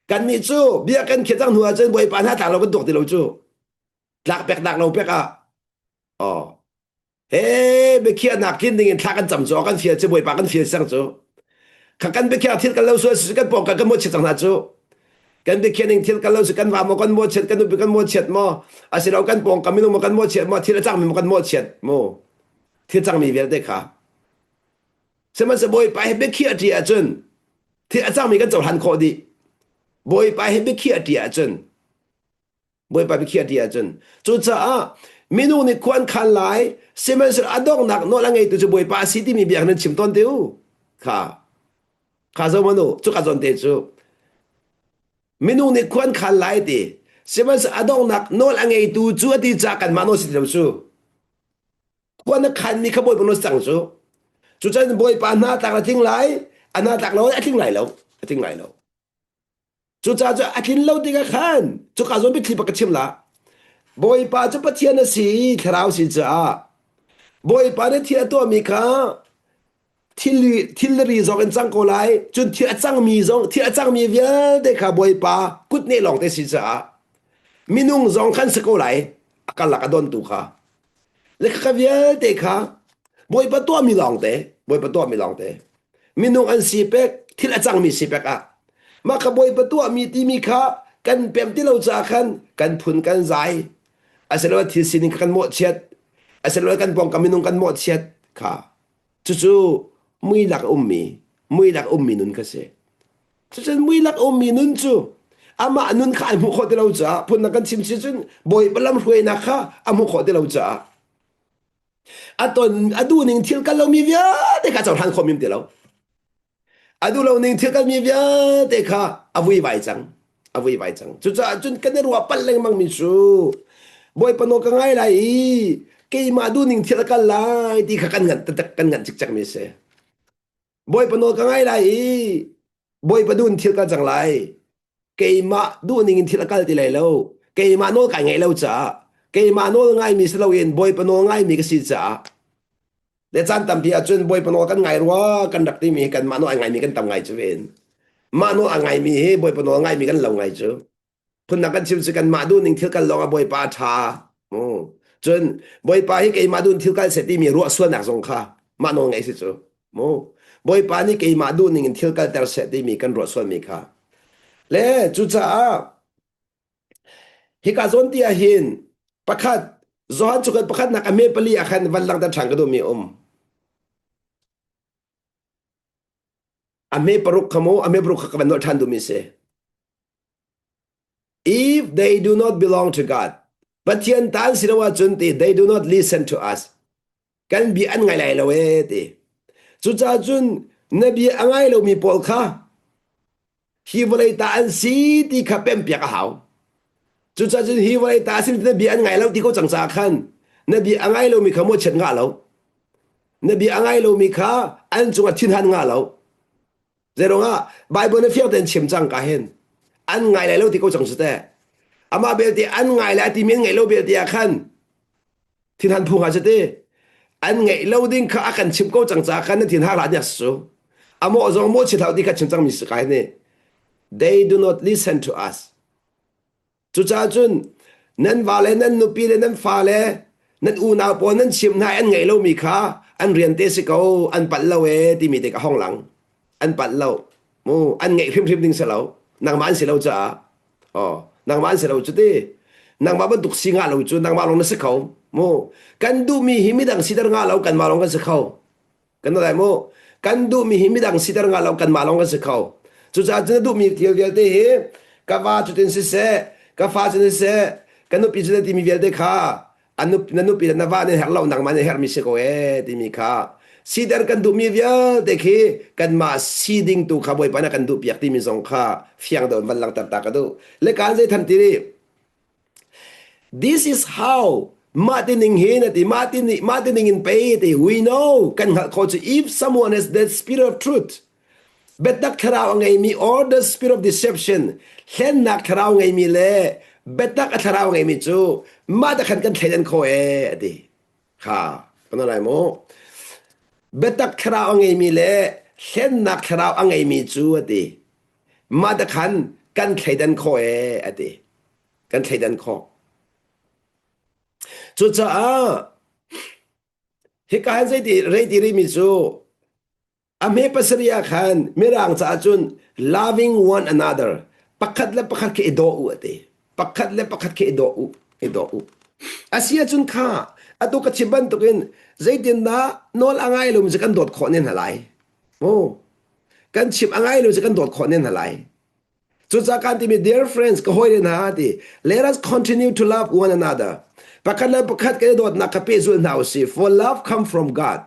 Kannih cu bia kan khiah cang hnu ahcun Bawipa hna tlak lo kan tuak ti lo cu. Tlak pek tlak lo pek ah. Oh. He biakhiahnak tlin ding in thla kan cam cu kan fial cu Bawipa kan fial sang cu. Kha kan biakhiah thil kan lo sual si kan pawng kan kan mawchiat cang hna cu. Kan biakhiah ning thil kan lo si kan va maw kan mawchiat kan nupi kan mawchiat maw asilo kan pawng kam minung maw kan mawchiat maw thil a cangmi maw kan mawchiat maw thil cangmi vialte kha Sihmanhsehlaw Bawipa he biakhiah ṭi ahcun thil a cangmi kan cohlan khawh dih. Bawipa he biakhiah ṭi ahcun Bawipa biakhiah ṭi ahcun cucaah minung nih khua an khan lai sihmanhsehlaw a donghnak nawl a ngeitu cu Bawipa a si timi bia nan chim tawn te u. Kha kha zo manu cu ka zawn te cu minung nih khua an khan lai ti sihmanhsehlaw a donghnak nawl a ngeitu cu a ti caah kanmah nawl si ti lo cu. Khua na khanmi kha Bawipa nawl cang cu. Cucan Bawipa hna tlak a tling lai, a hna tlak lo a tling lai lo, a tling lai lo. Cucaah cu a tlin lo tikah khan cuka zawn biathli bak ka chim la. Bawipa cu Pathian a si i thlarau si caah Bawipa nih thil a tuahmi kha thil thilri zong in cang ko lai cun thil a cangmi zong thil a cangmi vialte kha Bawipa kutneh lawng te si caah minung zong khan si ko lai a karlak a dontu kha Le khakha vialte kha Bawipa tuahmi lawngte, Bawipa tuahmi lawngte. Minung an si pek, thil a cangmi si pek ah. Mah kha Bawipa tuahmi timi kha kan pem ti lo caah khan kan phun kan zai. Asiloah thil sining kha kan mawhchiat. Asiloah kan pawngkam minung kan mawhchiat kha. Cucu mui lak ummi, mui lak ummi nun kha si. Cucun mui lak ummi nun cu amah nun kha ai hmuh khawh ti lo caah phun kan chim si cun Bawipa lam hruainak kha a hmuh khawh ti lo caah a ton a duh ning thil kal lomi vialte kha cohlan khawh mim ti lo. A duh lo ning thil kalmi vialte kha a vuivai cang. A vuivai cang. Cucaah cun kan i ruah palh lengmang mi cu Bawipa nawl ka ngai lai i keimah duh ning thil a kal lai ti kha kan nganh taktak kan nganh cikcek mi a si. Bawipa nawl ka ngai lai i Bawipa duh in thil kal cang lai. Keimah duh ning in thil a kal ti lai lo. Keimah nawl kai ngaih lo caah keimah nawl ngaimi si loin Bawipa nawl ngaimi ka si caah le caan tampi ahcun Bawipa nawl kan ngai rua kan rak timi hi kanmah nawl ai ngaimi kan tam ngai cu ven. Mah nawl a ngaimi hi Bawipa nawl ngaimi kan lo ngai cu. Phundang kan chim cu kanmah duhning thil kal lawng ah Bawipa a ṭha. Cun Bawipa hi keimah duh thil kal seh timi ruah sualnak zong kha mah nawl ngaih si cu. Mu. Bawipa nih keimah duhning in thil kalter seh timi kan ruah sualmi kha. Le cucaah hika zawn ti ah hin pakhat Johan cukhat pakhatnak a me pali ah khan van langhter ṭhan ka duhmi um. A me paruk kha mu, a me paruk kha ka van nolh ṭhan duhmi si. If they do not belong to God, Pathian tan si lo ahcun ti they do not listen to us. Kan bia an ngai lai lo ee ti. Cucaah cun na bia a ngai lomi pawl kha hi vawlei ta an si ti kha pempiak a hau. Cucaah cun hi vawlei ta sin na bia an ngai lo ti ko cang caah khan na bia a ngai lomi kha mawhchiat ngah lo. Na bia a ngai lomi kha an cungah thinhan ngah lo. Zeiruangah Bible na fiang tein chim cang ka hin an ngai lai lo ti ko cang su teh. Amah belte an ngai lai timi an ngaih lo belte ah khan thinhan phu hnga si ti. An ngaih lo ding kha a kan chim ko cang caah khan na thin har hlah nia su. Amawh zong mawh chit hau ti kha chim cang mi si kai ni. They do not listen to us. Cucaah cun nan va le nan nupi le nan fale nan unau pawl nan chimh hna i an ngeih lomi kha an rian te si ko an palh lo ee timi te ka hong lang. An palh lo. Mu an ngeih hrimhrim ding si lo. Nangmah an si lo caah. Oh, nangmah an si lo cu ti. Nangmah bantuk si ngah lo cu nangmah lawng na si kho. Mu kan duhmi hi midang siter ngah lo kanmah lawng kan si kho. Kan lai mu. Kan duhmi hi midang siter ngah lo kanmah lawng kan si kho. Cucaah cun na duhmi thil vialte hi ka va cutin siseh, ka fa cutin siseh, ka nupi cutin timi vialte kha na nupi le na va nih herh lo nangmah nih herhmi si ko ee timi kha siter kan duhmi vialte khi kanmah si ding tu kha Bawipa nih a kan duhpiak timi zong kha fiang deuh in van langhter ta ka duh. Le kaan zei than ti rih This is how mah ti ning hin a ti mah ti mah ti ning in pei ti we know kan hngalh khawh cu if someone has that spirit of truth biatak thlarau a ngeimi or the spirit of deception hlennak thlarau ngeimi le biatak a thlarau ngeimi cu mah ta khan kan thleidan kho e a ti kha. Kana lai maw? Biatak thlarau a ngeimi le hlennak thlarau a ngeimi cu a ti. Mah te khan kan thleidan khawh ee a ti. Kan thleidan khawh. Cucaah hika hin zeiti rei ti rihmi cu A hme pasarih ah khan Mirang caah cun loving one another pakhat le pakhat khi i daw u a ti. Pakhat le pakhat khi i daw u, i daw u. A si ahcun kha atu ka chim bantukin zeitindah nawl a ngai lomi cu kan dawt khawh ne hna lai. Oh, kan chim a ngai lo cu kan dawt khawh ne hna lai. Cucaah kan timi dear friends ka hawile hna ti let us continue to love one another. Pakhat le pakhat kan i dawtnak kha pehzulh hna usih. For love come from God.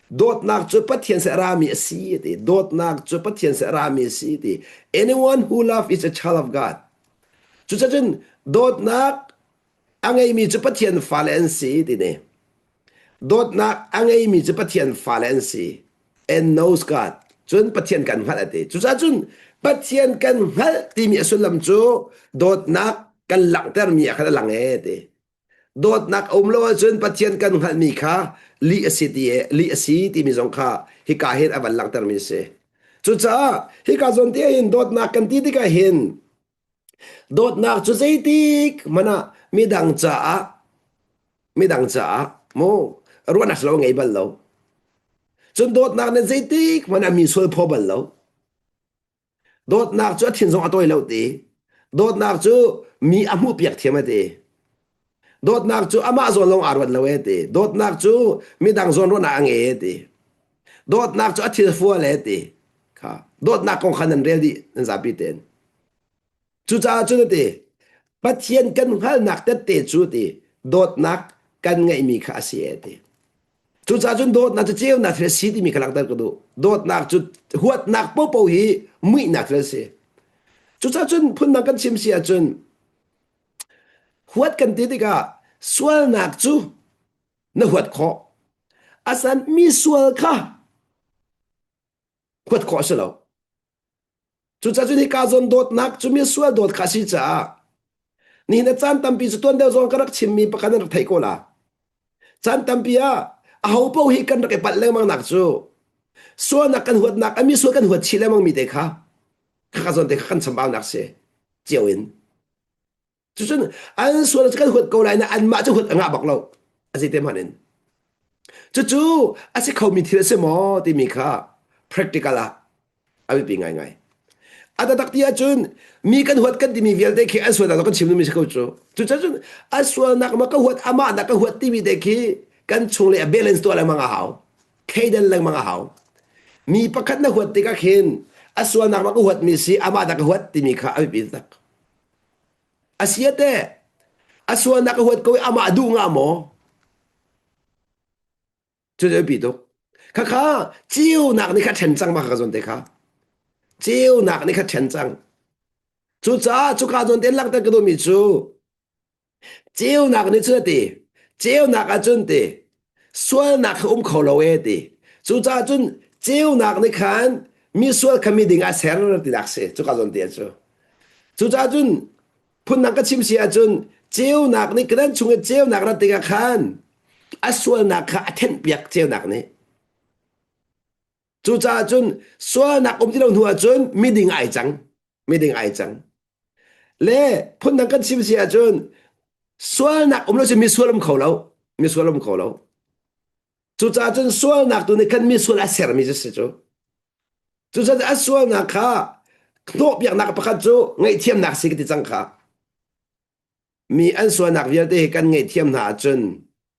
Dawtnak cu Pathian se rami a si ti. Dawtnak cu Pathian se rami a si ti. Anyone who love is a child of God. Cucacun dawtnak a ngeimi cu Pathian fale an si ti ne. Dawtnak a ngeimi cu Pathian fale an si. And knows God. Cun Pathian kan hngalh a ti. Cucaah cun Pathian kan hngalh timi a sullam cu dawtnak kan langhtermi ah khan a lang ee ti. Dawtnak a um lo ahcun Pathian kan hngalhmi kha lih a si ti lih a si timi zong kha hika hin a van langhtermi a si. Cucaah hika zawn te hin dawtnak kan ti tikah hin Dawtnak cu zeitik hmanh ah midang caah midang caah mu ruahnak lo ngei bal lo. Cun dawtnak nih zeitik hmanh ah mi sual phaw bal lo. Dawtnak cu a thin zong a tawi lo ti. Dawtnak cu mi a hmuhpiak thiam a ti. Dawtnak cu amah zawn lawng aa ruat lo e ti. Dawtnak cu midang zawn ruahnak a ngei e ti. Dawtnak cu a thil fual e ti. Kha dawtnak kong kha nan rel dih nan zapi tein. Cucaah cun a ti, Pathian kan hngalhnak tette cu ti dawtnak kan ngeihmi kha a si e ti. Cucaah cun dawtnak cu ceunak thil a si timi kha langhter ka duh. Dawtnak cu huatnak popo hi muihnak thil a si. Cucaah cun phundang kan chim si ahcun huat kan ti tikah sualnak cu na huat khawh. Asan mi sual kha huat khawh a si lo. Cucaah cun hika zawn dawtnak cu mi sual dawt kha a si caah nihin a caan tampi cu tuan deuh zong ka rak chimmi pakhat nan rak theih ko la. Caan tampi ah aho paoh hi kan rak i palh lengmang nak cu sualnak kan huatnak a mi sual kan huat chih lengmang mi te kha khaka zawn te kha kan chambaunak si cio in. Cucun an sual cu kan huat ko lai na anmah cu huat a ngah bak lo. A zei te hmanh in. Cucu a si khomi thil a si maw timi kha practical ah a biapi ngaingai. A taktak ti ahcun mi kan huat kan timi vialte khi an sualnak kan chim duhmi si ko cu. Cucun a sualnak ma ka huat amah nak ka huat timi te khi kan chung le a balance tuah lengmang a hau. Thleidan lengmang a hau. Mi pakhat na huat tikah khin a sualnak ma ka huatmi si amah dah ka huat timi kha a biapi tak. A si a teh. A sualnak a huat ko i amah a duh nga maw? Cu cu pi tuk. Khakha ceunak nih kha ṭhen cang ma kha zawn te kha. Ceunak nih kha ṭhen cang. Cucaah cuka zawn te langhter ka duhmi cu Ceunak nih cun a ti. Ceunak ah cun ti sualnak kha um kho lo e ti. Cucaah cun ceunak nih khan mi sual kha miding a ser tinak si. Cuka zawn te cu. Cucaah cun phundang ka chim si ahcun ceunak nih kan chung i ceunak rat tikah khan a sualnak kha a thenhpiak ceunak nih. Cucaah cun sualnak um ti lo hnu ahcun miding ai cang. Miding ai cang. Le phundang kan chim si ahcun sualnak um lo cu misual um kho lo. Misual um kho lo. Cucaah cun sualnak tu nih khan misual a sermi cu si cu. Cucaah a sualnak kha hnawhpiaknak pakhat cu ngaihthiamnak si ka ti cang kha. Mi an sualnak vialte hi kan ngaihthiam hna ahcun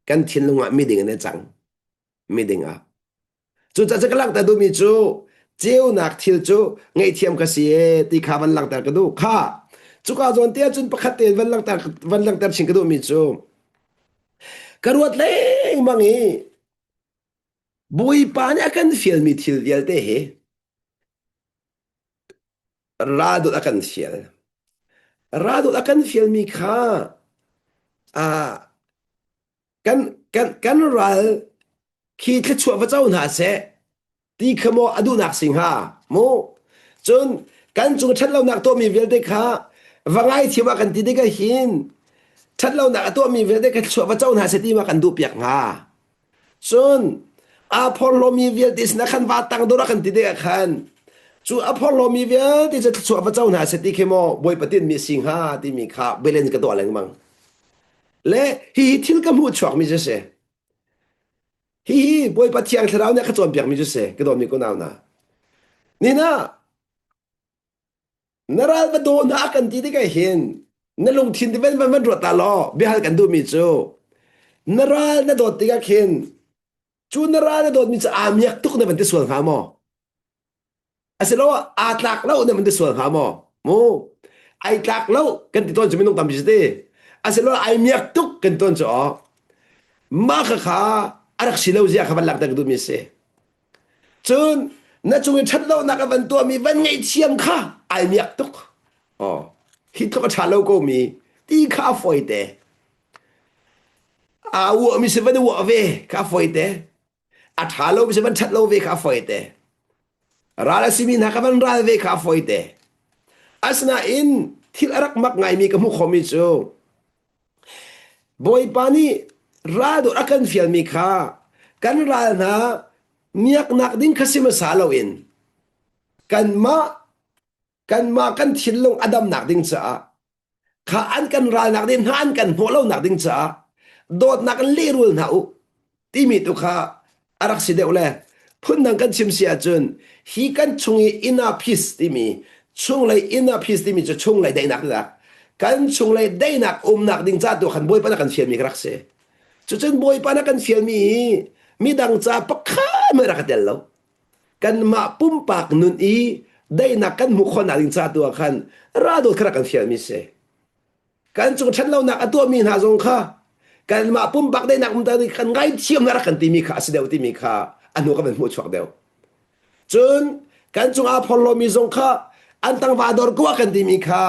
kan thinlung ah miding an i cang. Miding ah. Cucaah cu ka langhter duhmi cu ceunak thil cu ngaihthiam ka si ee ti kha van langhter ka duh. Kha cuka zawn te ahcun pakhat tein van langhter van langhter chin ka duhmi cu ka ruat lengmang i Bawipa nih a kan fialmi thil vialte hi ra dawt a kan fial. Ra dawt a kan fialmi kha ah kan kan kan ral khi thluachuah va co hna seh ti kha maw a duhnak si hnga mu cun kan cung ṭhatlonak tuahmi vialte kha va ngaithiam ah kan ti tikah hin ṭhatlonak a tuahmi vialte kha thluachuah va co hna seh ti ma kan duhpiak hnga. Cun aa phorhlawmi vialte sinah khan va tang dawr a kan ti tikah khan cu a phorhlawmi vialte cu thluachuah va co hna seh ti khi maw Bawipa tinhmi a si hnga timi kha balance ka tuah lengmang. Le hihi thil ka hmuh chuakmi cu si. Hihi Bawipa Thiang Thlarau nih a ka cawnpiakmi cu si, ka dawtmi kunau hna. Nina na ral va daw hna a kan ti tikah hin na lungthin ti van van van ruat ta law biahal kan duhmi cu na ral na dawt tikah khin cu na ral na dawtmi cu aa miak tuk na van ti sual hnga maw? Asiloah aa tlak lo na van ti sual hnga maw? Mu ai tlak lo kan ti tawn cu minung tampi si ti. Asiloah ai miak tuk kan tawn cu aw. Mah kha kha a rak si lo zia kha van langhter ka duhmi a si. Cun na cung i ṭhatlonak a van tuahmi van ngaihthiam kha ai miak tuk. Aw, hi tluk a ṭha lo ko mi ti kha a fawi te. Aa uahmi si van i uah ve kha a fawi te. A ṭha lomi si van ṭhat lo ve kha a fawi te. Ral a simi hna kha van ral ve kha a fawi te. Asinain thil a rak mak ngaimi ka hmuh khawhmi cu Bawipa nih ral dawt a kan fialmi kha kan ral hna miaknak ding kha si hmasa loin kanmah kanmah kan thinlung a damnak ding caah kha an kan ralnak ding hna an kan hnawh lonak ding caah dawtnak in lehrul hna u timi tu kha a rak si deuh le phundang kan chim si ahcun hi kan chung i inner peace timi chunglei inner peace timi cu chunglei daihnak tinak kan chunglei daihnak umnak ding ca tu khan Bawipa na kan fialmi ka rak si cucun Bawipa na kan fialmi hi midang ca pakhat mah rak tel lo kanmah pumpak nun i daihnak kan hmuh khawhnak ding ca tu ah khan ra dawt kha rak kan fialmi si kan cung ṭhatlonak a tuahmi hna zong kha kanmah pumpak daihnak um kan ngaithiam na rak kan timi kha a si deuh timi kha a hnu kan van hmuh chuak deuh cun kan cung aa phorhlawmi zong kha an tangva dor ko kan timi kha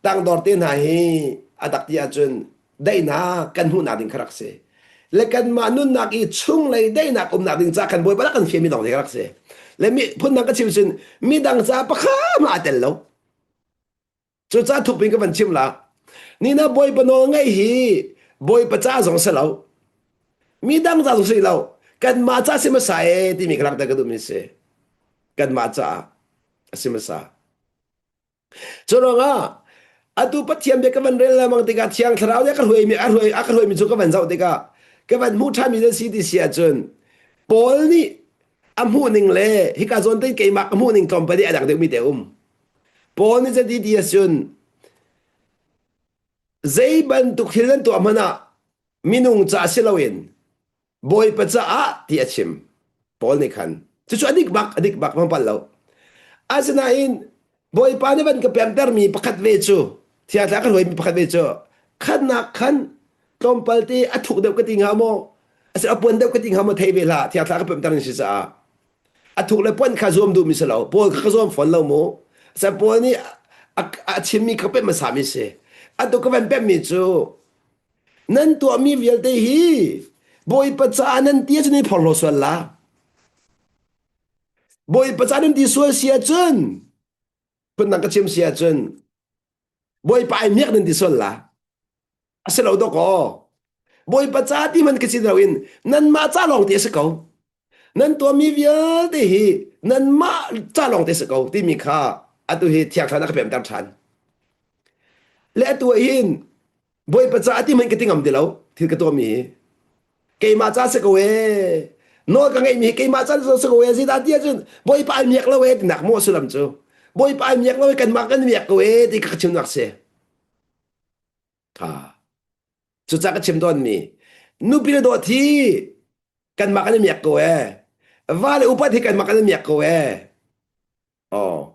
tangdor te hna hi a tak ti ahcun daihnak kan hmuhnak ding kha rak si le kanmah nunnak i chunglei daihnak umnak ding ca kan bawipa kan fiami lawng te kha rak si le mi phundang ka chim cun midang ca pakhat mah aa tel lo Cucaah thuk in ka van chim la. Nina Bawipa nawl ngaih hi Bawipa ca zong si lo. Midang ca zong si lo. Kanmah ca si hmasa e timi ka langhter ka duhmi si. Kanmah caah a si hmasa. Cu ruangah atu Pathian bia ka van rel lengmang tikah Thiang Thlarau nih a ka hruaimi a hruai a ka hruaimi cu ka van zoh tikah ka van hmuh ṭhanmi nan si ti si ahcun Paul nih a hmuhning le hika zawn tein keimah ka hmuhning tlawmpal i a dang deuhmi te um. Paul nih cati ti ahcun zei bantuk thil nan tuah hmanh ah minung ca si loin Bawipa caah ti a chim. Paul nih khan cucu a dik bak a dik bak mang pal lo. Asinain Bawipa nih van ka pemtermi pakhat ve cu thiang thla ka hruaimi pakhat ve cu khannak khan tlawmpal te a thuk deuh ka ti hnga maw a puan deuh ka ti hnga maw thei ve hlah thiang thla ka pemter ni si caah a thuk le puan kha zuam duhmi si lo Paul kha ka zuam fawn lo mu sa Paul nih a chimmi kha pemh hmasa mi si atu ka van pemhmi cu nan tuahmi vialte hi Bawipa caah nan ti ahcun i phorhlaw sual la Bawipa caah nan ti sual si ahcun phundang ka chim si ahcun Bawipa ai miak nan ti sual la A si lo dawk aw. Bawipa ca ti man ka si lo in nanmah ca lawng ti a si ko. Nan tuahmi vialte hi nanmah ca lawng te a si ko timi kha atu hi thiang thlarau na ka pemter ṭhan. Le atu ah hin Bawipa ca ti man ka ti ngam ti lo thil ka tuahmi hi. Keimah ca si ko ee. Nawl ka ngeihmi hi keimah ca si ko ee. Zeidah ti ahcun Bawipa ai miak lo ee tinak maw sullam cu. Bawipa ai miak lo ee kanmah kan miak ko ee ti ka chimnak si. Kha. Cucaah ka chim tawnmi nupi le dawt hi kanmah kan i miak ko ee. Va le upat hi kanmah kan i miak ko ee. Oh.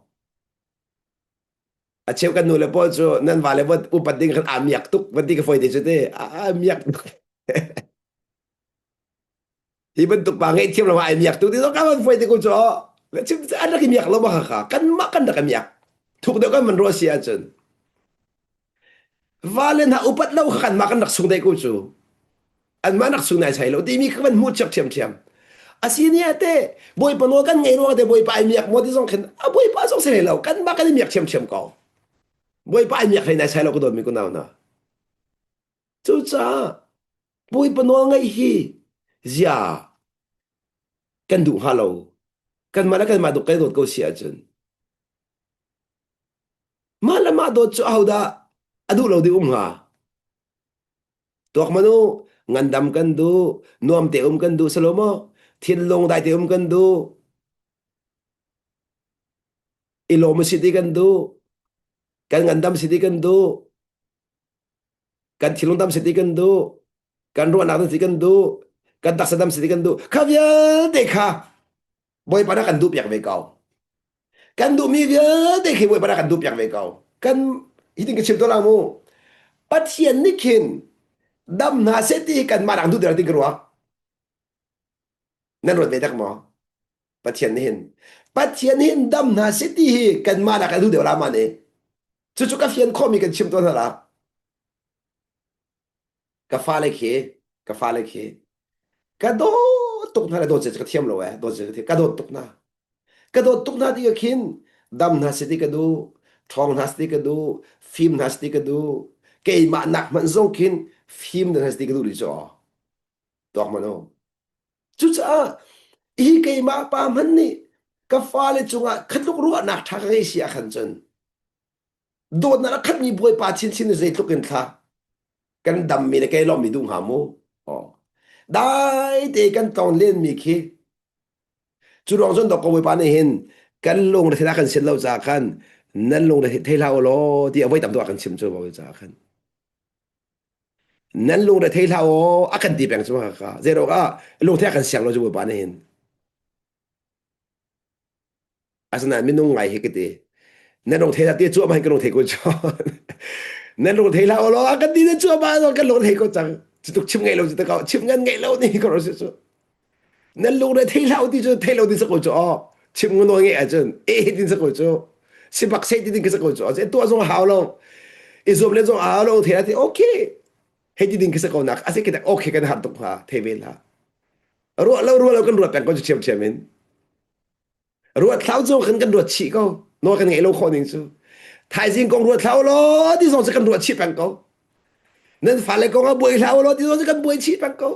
A cheu kan nu le pawl cu nan va le upat ding khan aa miak tuk van ti ka fawi te cu te. Aa miak tuk. Hi bantuk pa ngaihthiam lo ai miak tu ti ka van fuai te ko cu chim an rak i miak lo ma kha kan mah kan rak i miak thuk deuh kan van ruah si ahcun vale hna upat lo kha kan mah kan rak sung dei ko cu an mah rak sung nai sai lo timi kha van hmu chiak thiam thiam asini ate bawipa nawl kan ngei ruang te bawipa ai miak mo ti zong khin a bawipa zong si lo kan mah kan i miak thiam thiam ko bawipa ai miak hlei nai sai lo ka dawt mi ku nau na cucaah Bawipa nawl ngaih hi Zia kan duh hnga lo. Kanmah le kanmah duk kan dawt ko si ahcun. Mah le mah dawt cu ahodah a duh lo ding um hnga? Tuak manu, ngandam kan duh, nuam te um kan duh salo maw? Thinlung dai te um kan duh. I lawm si ti kan duh. Kan ngandam si ti kan duh. Kan thinlung dam si ti kan duh. Kan ruahnak dam si kan duh. Kan taksa dam si ti kan duh. Kha vialte kha Bawipa na kan duh piak ve ko. Kan duhmi vialte khi Bawipa na kan duh piak ve ko. Kan hitin ka chim to la mu. Pathian nih khin dam hna seh ti hi kanmah nak duh deuh ti ka ruah. Nan ruat ve tak maw? Pathian nih hin Pathian hin dam hna seh ti hi kanmah nak a duh deuh la ma nih. Cucu ka fian khawhmi kan chim to hna la. Ka fale khi ka fale khi ka dawt tuk hna le dawt ka thiam lo eh dawt ka ka dawt tuk hna ka dawt tuk hna ti ka khin dam hna si ti ka duh ṭhawng hna si ti ka duh fim hna si ti ka duh keimah nak hmanh zong khin fim hna si ti ka duh rih cu tuak man u cucaah hi keimah pa hmanh nih ka fale cungah khatluk ruahnak ṭha ka ngei si ah khan cun dawtnak a khatmi bawipa chinchin in zeitluk in thla kan dammi le kei lawmmi duh hnga mu oh. Dai te kan tlong lenmi khi cu ruang cun dok bawipa nih hin kan lung le thila kan sin lo ca khan nan lung le thei hlah u law ti a voi tam tu a kan chim cu bawi ca khan nan lung le thei hlah u a kan ti peng cu ka zei rok ah lung the kan siang lo cu bawipa nih hin Asinain minung ngai hi ka ti. Nan rung thei ti cuahmah kan rung thei ko cang. Nan rung thei hlah law kan ti na cuahmah kan lung thei ko cang. Cutuk chim ngeih lo cu ta chim ngan ngeih lo ni ko si cu. Nan lung re thei hlah ti cu thei lo ti sa ko cu aw. Chim ngan nawl ngeih ahcun e tin sa ko cu. Si bak sei ti ding ka sa ko cu. Aw tuah zong hau lo. I zuam le zong hau lo thei ti okay. Hei ti ding ka sa ko nak ase kita okay kan har tuk hnga thei ve hlah. Ruah lo ruah lo kan ruat peng ko cu thiam thiam in. Ruat thlau cu kan kan ruat chih ko. Nawl kan ngeih lo khawh ning cu. Thaizing kong ruat thlau law ti zong cu kan ruat chih peng ko. Nan fale kong ah buai hlah law ti zong cu kan buai chih peng ko.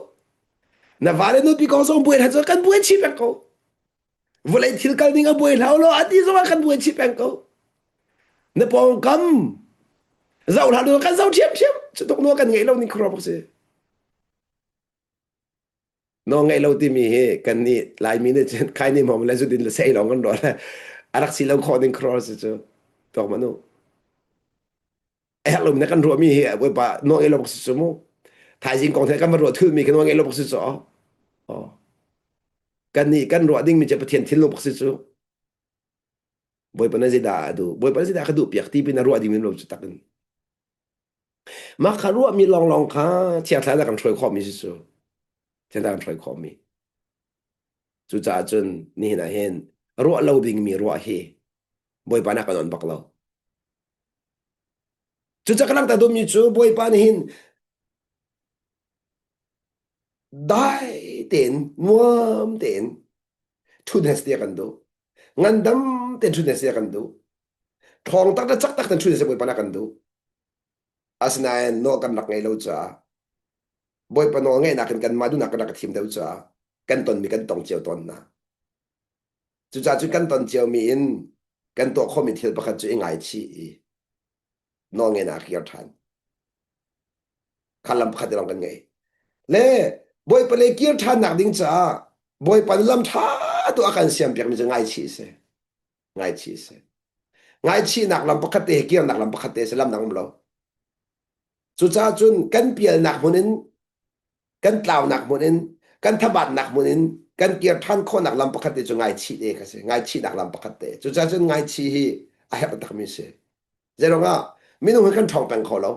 Na vale nupi kong zong buai hlah cu kan buai chih peng ko. Vawlei thil kal ning a buai hlah law a ti zong ah kan buai chih peng ko. Na pawngkam zoh hlah law kan zoh ṭhiamṭhiam. Cu tuk nawl kan ngeih lo ning khuaruah bak si. Nawl ngeih lo timi hi kan nih Laimi nih cun khaini hmawm le zudin le sei lawng kan ruah le a rak si lo khawh ding khuaruah si cu tuak man u. A herh lomi na kan ruahmi hi Bawipa nawl ngeih lo bak si cu mu. Thaizing kong the kan van ruah thulmi kan nawl ngeih lo bak si cu. Oh. Kan nih kan ruah dingmi cu Pathian thinlung bak si cu. Bawipa na zeidah a duh? Bawipa na zeidah ka duh piak ti pin a ruah dingmi lo cu tak in. Mah kha ruahmi lawnglawng kha Thiang Thlarau kan hruai khawhmi si cu. Thiang Thlarau kan hruai khawhmi. Cucaah cun nihin ah hin ruah lo dingmi ruah hi Bawipa nih a kan on bak lo. Cucaah ka langhter duhmi cu Bawipa nih hin dai tein nuam tein ṭhutnes ti a kan duh. Ngandam tein ṭhutnes ti a kan duh. Ṭhawng tak le cak tak tein ṭhutnes Bawipa nih a kan duh. Asinain nawl kan rak ngeih lo caah Bawipa nawl ngeihnak in kanmah duhnak kan rak i thim deuh caah kan tonmi kan tong cio tawn hna. Cucaah cu kan ton ciomi in kan tuah khawhmi thil pakhat cu i ngaichih i nawl ngeihnak a kir ṭhan. Kha lam pakhat lawng kan ngei. Le Bawipa lei kir ṭhannak ding caah Bawipa nih lam ṭha tu a kan siampiakmi cu ngaichih a si. Ngaichih a si. Ngaichihnak lam pakhat te hi kirnak lam pakhat te a si lam dang um lo. Cucaah cun kan pialnak hmun in kan tlaunak hmun in kan thabatnak hmun in kan kir ṭhan khawhnak lam pakhat te cu ngaichih te kha si. Ngaichihnak lam pakhat te. Cucaah cun ngaichih hi a herh takmi a si. Zeiruangah minung hi kan ṭhawng peng kho lo.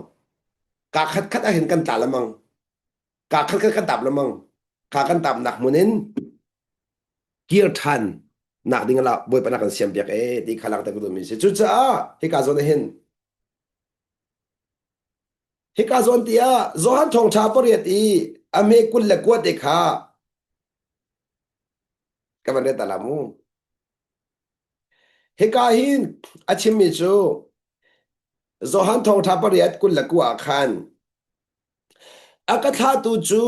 Kaa khat khat ah hin kan tla lengmang. Kaa khat khat kan tap lengmang. Kha kan tapnak hmun in kir ṭhan nak ding ah Bawipa na kan siam piak e ti kha langhter ka duhmi si. Cucaah hika zawn ah hin hika zawn tiah Johan thawngṭha pariat i a hme 29 te kha ka van ret ta la mu. Hika hin a chimmi cu Johan thawngṭha pariat 29 ah khan a ka thlahtu cu.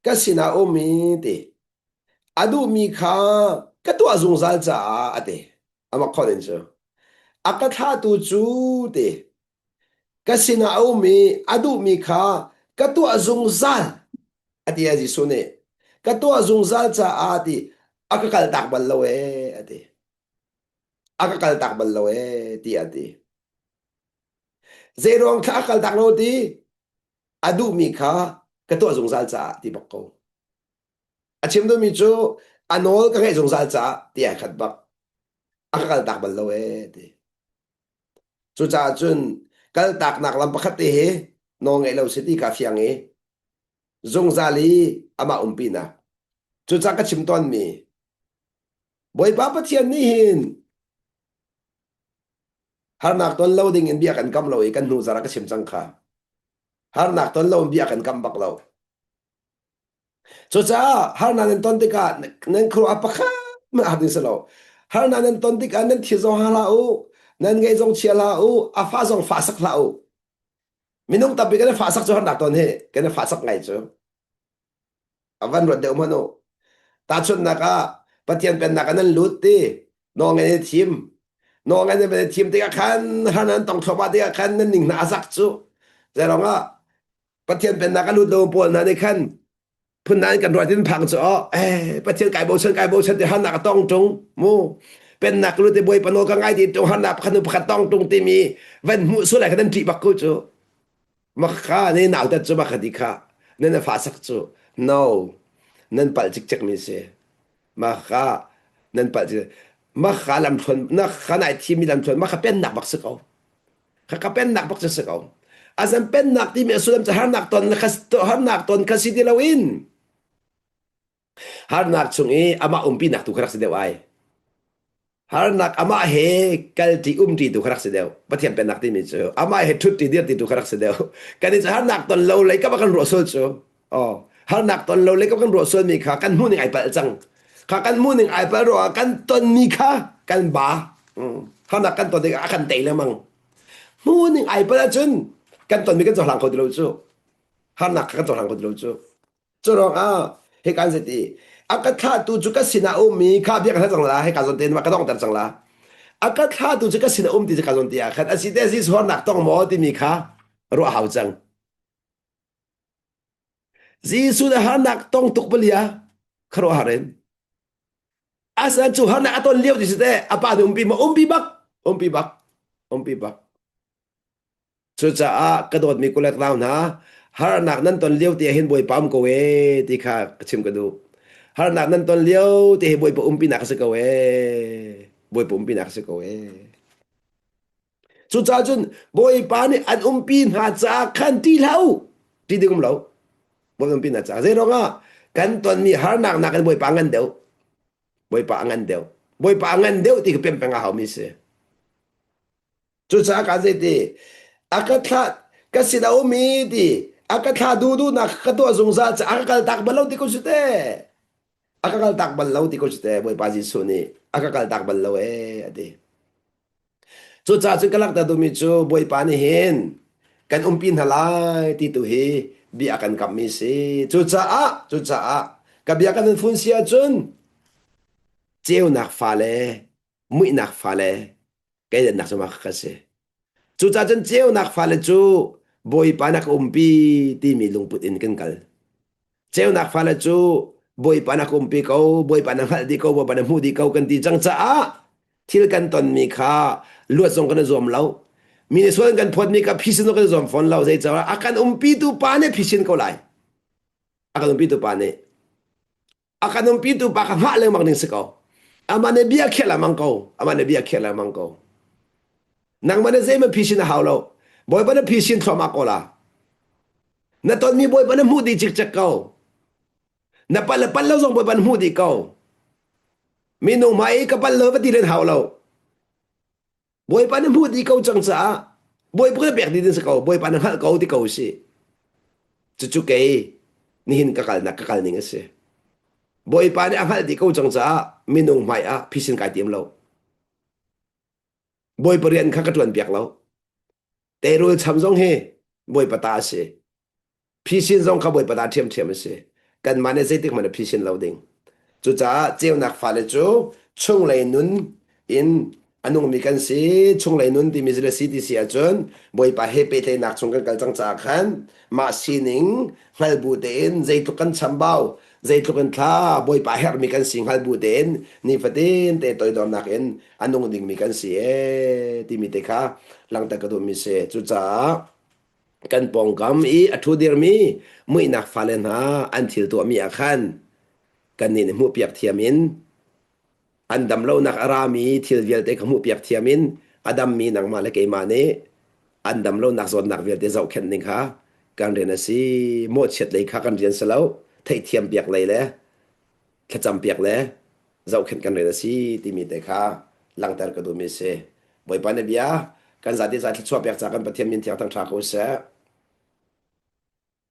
Ka sinah um i ti. A duhmi kha ka tuah zungzal caah a ti. Amah khon in cu. A ka thlahtu cu ti. Ka sinah a um i a duhmi kha ka tuah zungzal a ti a Jesuh nih. Ka tuah zungzal caah ti a ka kaltak bal lo ee a ti. A ka kaltak bal lo ee ti a ti. Zei ruang thla a kaltak lo ti? A duhmi kha ka tuah zungzal caah ti bak ko. A chim duhmi cu a nawl ka ngaih zungzal caah ti ai khat bak. A ka kaltak bal lo ee ti. Cucaah cun kaltaknak lam pakhat te hi nawl ngeih lo si ti ka fiang i zungzal i amah umpinak. Cucaah ka chim tawnmi Bawipa Pathian nih hin harnak ton lo ding in bia kan kam lo i kan hnu zara ka chim cang kha. Harnak ton lo in bia kan kam bak lo. Cucaah harnak nan ton tikah nan khuaruah pakhat hmanh har ding si lo. Harnak nan ton tikah nan thi zong ha hlah u, nan ngeih zong chia hlah u, a fa zong fa sak hlah u. Minung tampi kan i fa sak cu harnak ton hi kan i fa sak ngai cu. A van ruat deuh hmanh u. Tahchunhnak ah Pathian pennak ah nan lut ti nawl ngeih i thim. Nawl ngeih i thim tikah khan har nan tong thluahmah tikah khan nan ning hna a zak cu. Zeirong ah Pathian pennak a lut lo pawl hna nih khan phun nain kan ruat in phang cu oh eh Pathian kai bochan kai bochan ti harnak a tong tung mu pennak lut i bawipa nawl ka ngai ti tung harnak pakhat hnu pakhat tong tung timi van hmuh sulai kha nan ṭih bak ko cu makha ne nautat cu makha ti kha nan fa sak cu no nan palh cikcek mi si makha nan palh cikcek makha lamthluan na kha nai thimi lamthluan makha pennak bak si ko Khakha pennak bak cu si ko. Azan pennak timi a sullam cu harnak ton harnak ton kha si ti loin harnak chung i amah umpinak tu kha rak si deuh ai. Harnak amah he kalṭi umṭi tu kha rak si deuh. Pathian pennak timi cu amah he ṭhutṭi dirti tu kha rak si deuh. Kan i cu harnak ton lo lei ka kan ruah sual cu. Oh, harnak ton lo lei ka kan ruah sual mi kha kan hmuh ning ai palh cang. Kha kan hmuh ning ai palh ruangah kan ton mi kha kan ba. Harnak kan ton tikah a kan tei lengmang. Hmuh ning ai palh ahcun kan tonmi kan cohlang kho ti lo cu. Harnak kha kan cohlang kho ti lo cu. Cu ruangah hika an ti a ka thlahtu cu ka sinah a um i kha bia ka hal cang la hika zawn te ka donghter cang la. A ka thlahtu cu ka sinah um ti cu ka zawn ti ah khan a si te si harnak tong maw timi kha ruah hau cang. Jesuh nih harnak tong tuk palia khuaruahhar in Asinain cu harnak a ton lio ti si teh a pa nih umpi ma umpi bak umpi bak umpi bak cucaah ka dawtmi kulek nau hna harnak nan ton lio ti hin Bawipa um ko e ti kha ka chim ka duh harnak nan ton lio ti hi Bawipa umpinak a si ko e Bawipa umpinak a si ko e Cucaah cun Bawipa nih an umpi hna caah khan ṭih hlah u ṭih ding um lo. Bawipa umpi hna caah zeiruangah kan tonmi harnak nakin Bawipa a ngan deuh. Bawipa a ngan deuh. Bawipa a ngan deuh ti ka pem peng a haumi si. Cucaah ka zeiti a ka thlah ka sin a um i ti a ka thlah duhduhnak ka tuah zungzal caah a ka kaltak bal lo ti ko si te. A ka kaltak bal lo ti ko si te Bawipa Jesuh nih a ka kaltak bal lo ee a ti. Cucaah cun ka langhter duhmi cu Bawipa nih hin kan umpi hna lai ti tu hi bia a kan kamhmi si. Cucaah cucaah ka bia kan in fun si ahcun ceunak fale muihnak fale keidannak cu mah ka si. Cucaah cun ceunak fale cu Bawipa na ka umpi timi lungput in kan kal. Ceunak fale cu Bawipa na ka umpi ko, Bawipa na hngalh dih ko, Bawipa na hmuh dih ko kan ti cang caah thil kan tonmi kha luat zong kan i zuam lo. Mi nih sual an kan phawtmi kha phisin zong kan i zuam fawn lo. Zeicahtiah a kan umpitu pa nih phisin ko lai. A kan umpitu pa nih. A kan umpitu pa kha hngah lengmang ding si ko. Amah nih bia khiah lengmang ko. Amah nih bia khiah lengmang ko. Nangmah nih zeihmanh phisin a hau lo. Bawipa na phisin thluahmah ko la. Na tonmi Bawipa na hmuh dih cikcek ko. Na pal le pal lo zong Bawipa na hmuh dih ko. Minung hmai i ka pal lo va ti len hau lo. Bawipa na hmuh dih ko cang caah Bawipa na pek dih ding si ko. Bawipa na hngalh ko ti ko si. Cucu kei nihin ka kalnak ka kal ning a si. Bawipa nih a hngalh dih ko cang caah minung hmai ah phisin kai tim lo. Bawipa rian kha ka ṭuan piak lo. Teirul cham zong hi Bawipa ta a si. Phisin zong kha Bawipa ta ṭhiamṭhiam a si. Kanmah nih zeitik hmanh a phisin lo ding. Cucaah ceunak fale cu chunglei nun in a nungmi kan si. Chunglei nun timi cu le si ti si ahcun Bawipa he pehtlaihnak chung kan kal cang caah khan mah sining hngal bu tein zeitluk kan chambau, zeitluk in thla Bawipa herhmi kan si hngal bu tein nifatin te toidornak in a nung dingmi kan si ee timi te kha langhter ka duhmi si. Cucaah kan pawngkam i a ṭhu dirmi muihnak fale hna an thil tuahmi ah khan kannih nih hmuhpiak thiam in an damlonak a rami thil vialte kha hmuhpiak thiam in a dammi nangmah le keimah nih an damlonak zawtnak vialte zohkhenh ding kha kan rian a si. Mawhchiat lei kha kan rian si lo, theihthiam piak lei le thlacam piak le zohkhenh kan rian a si timi te kha langhter ka duhmi a si. Bawipa na bia kan zate za thluachuah pek ca kan Pathian min thiang thang ṭha ko seh.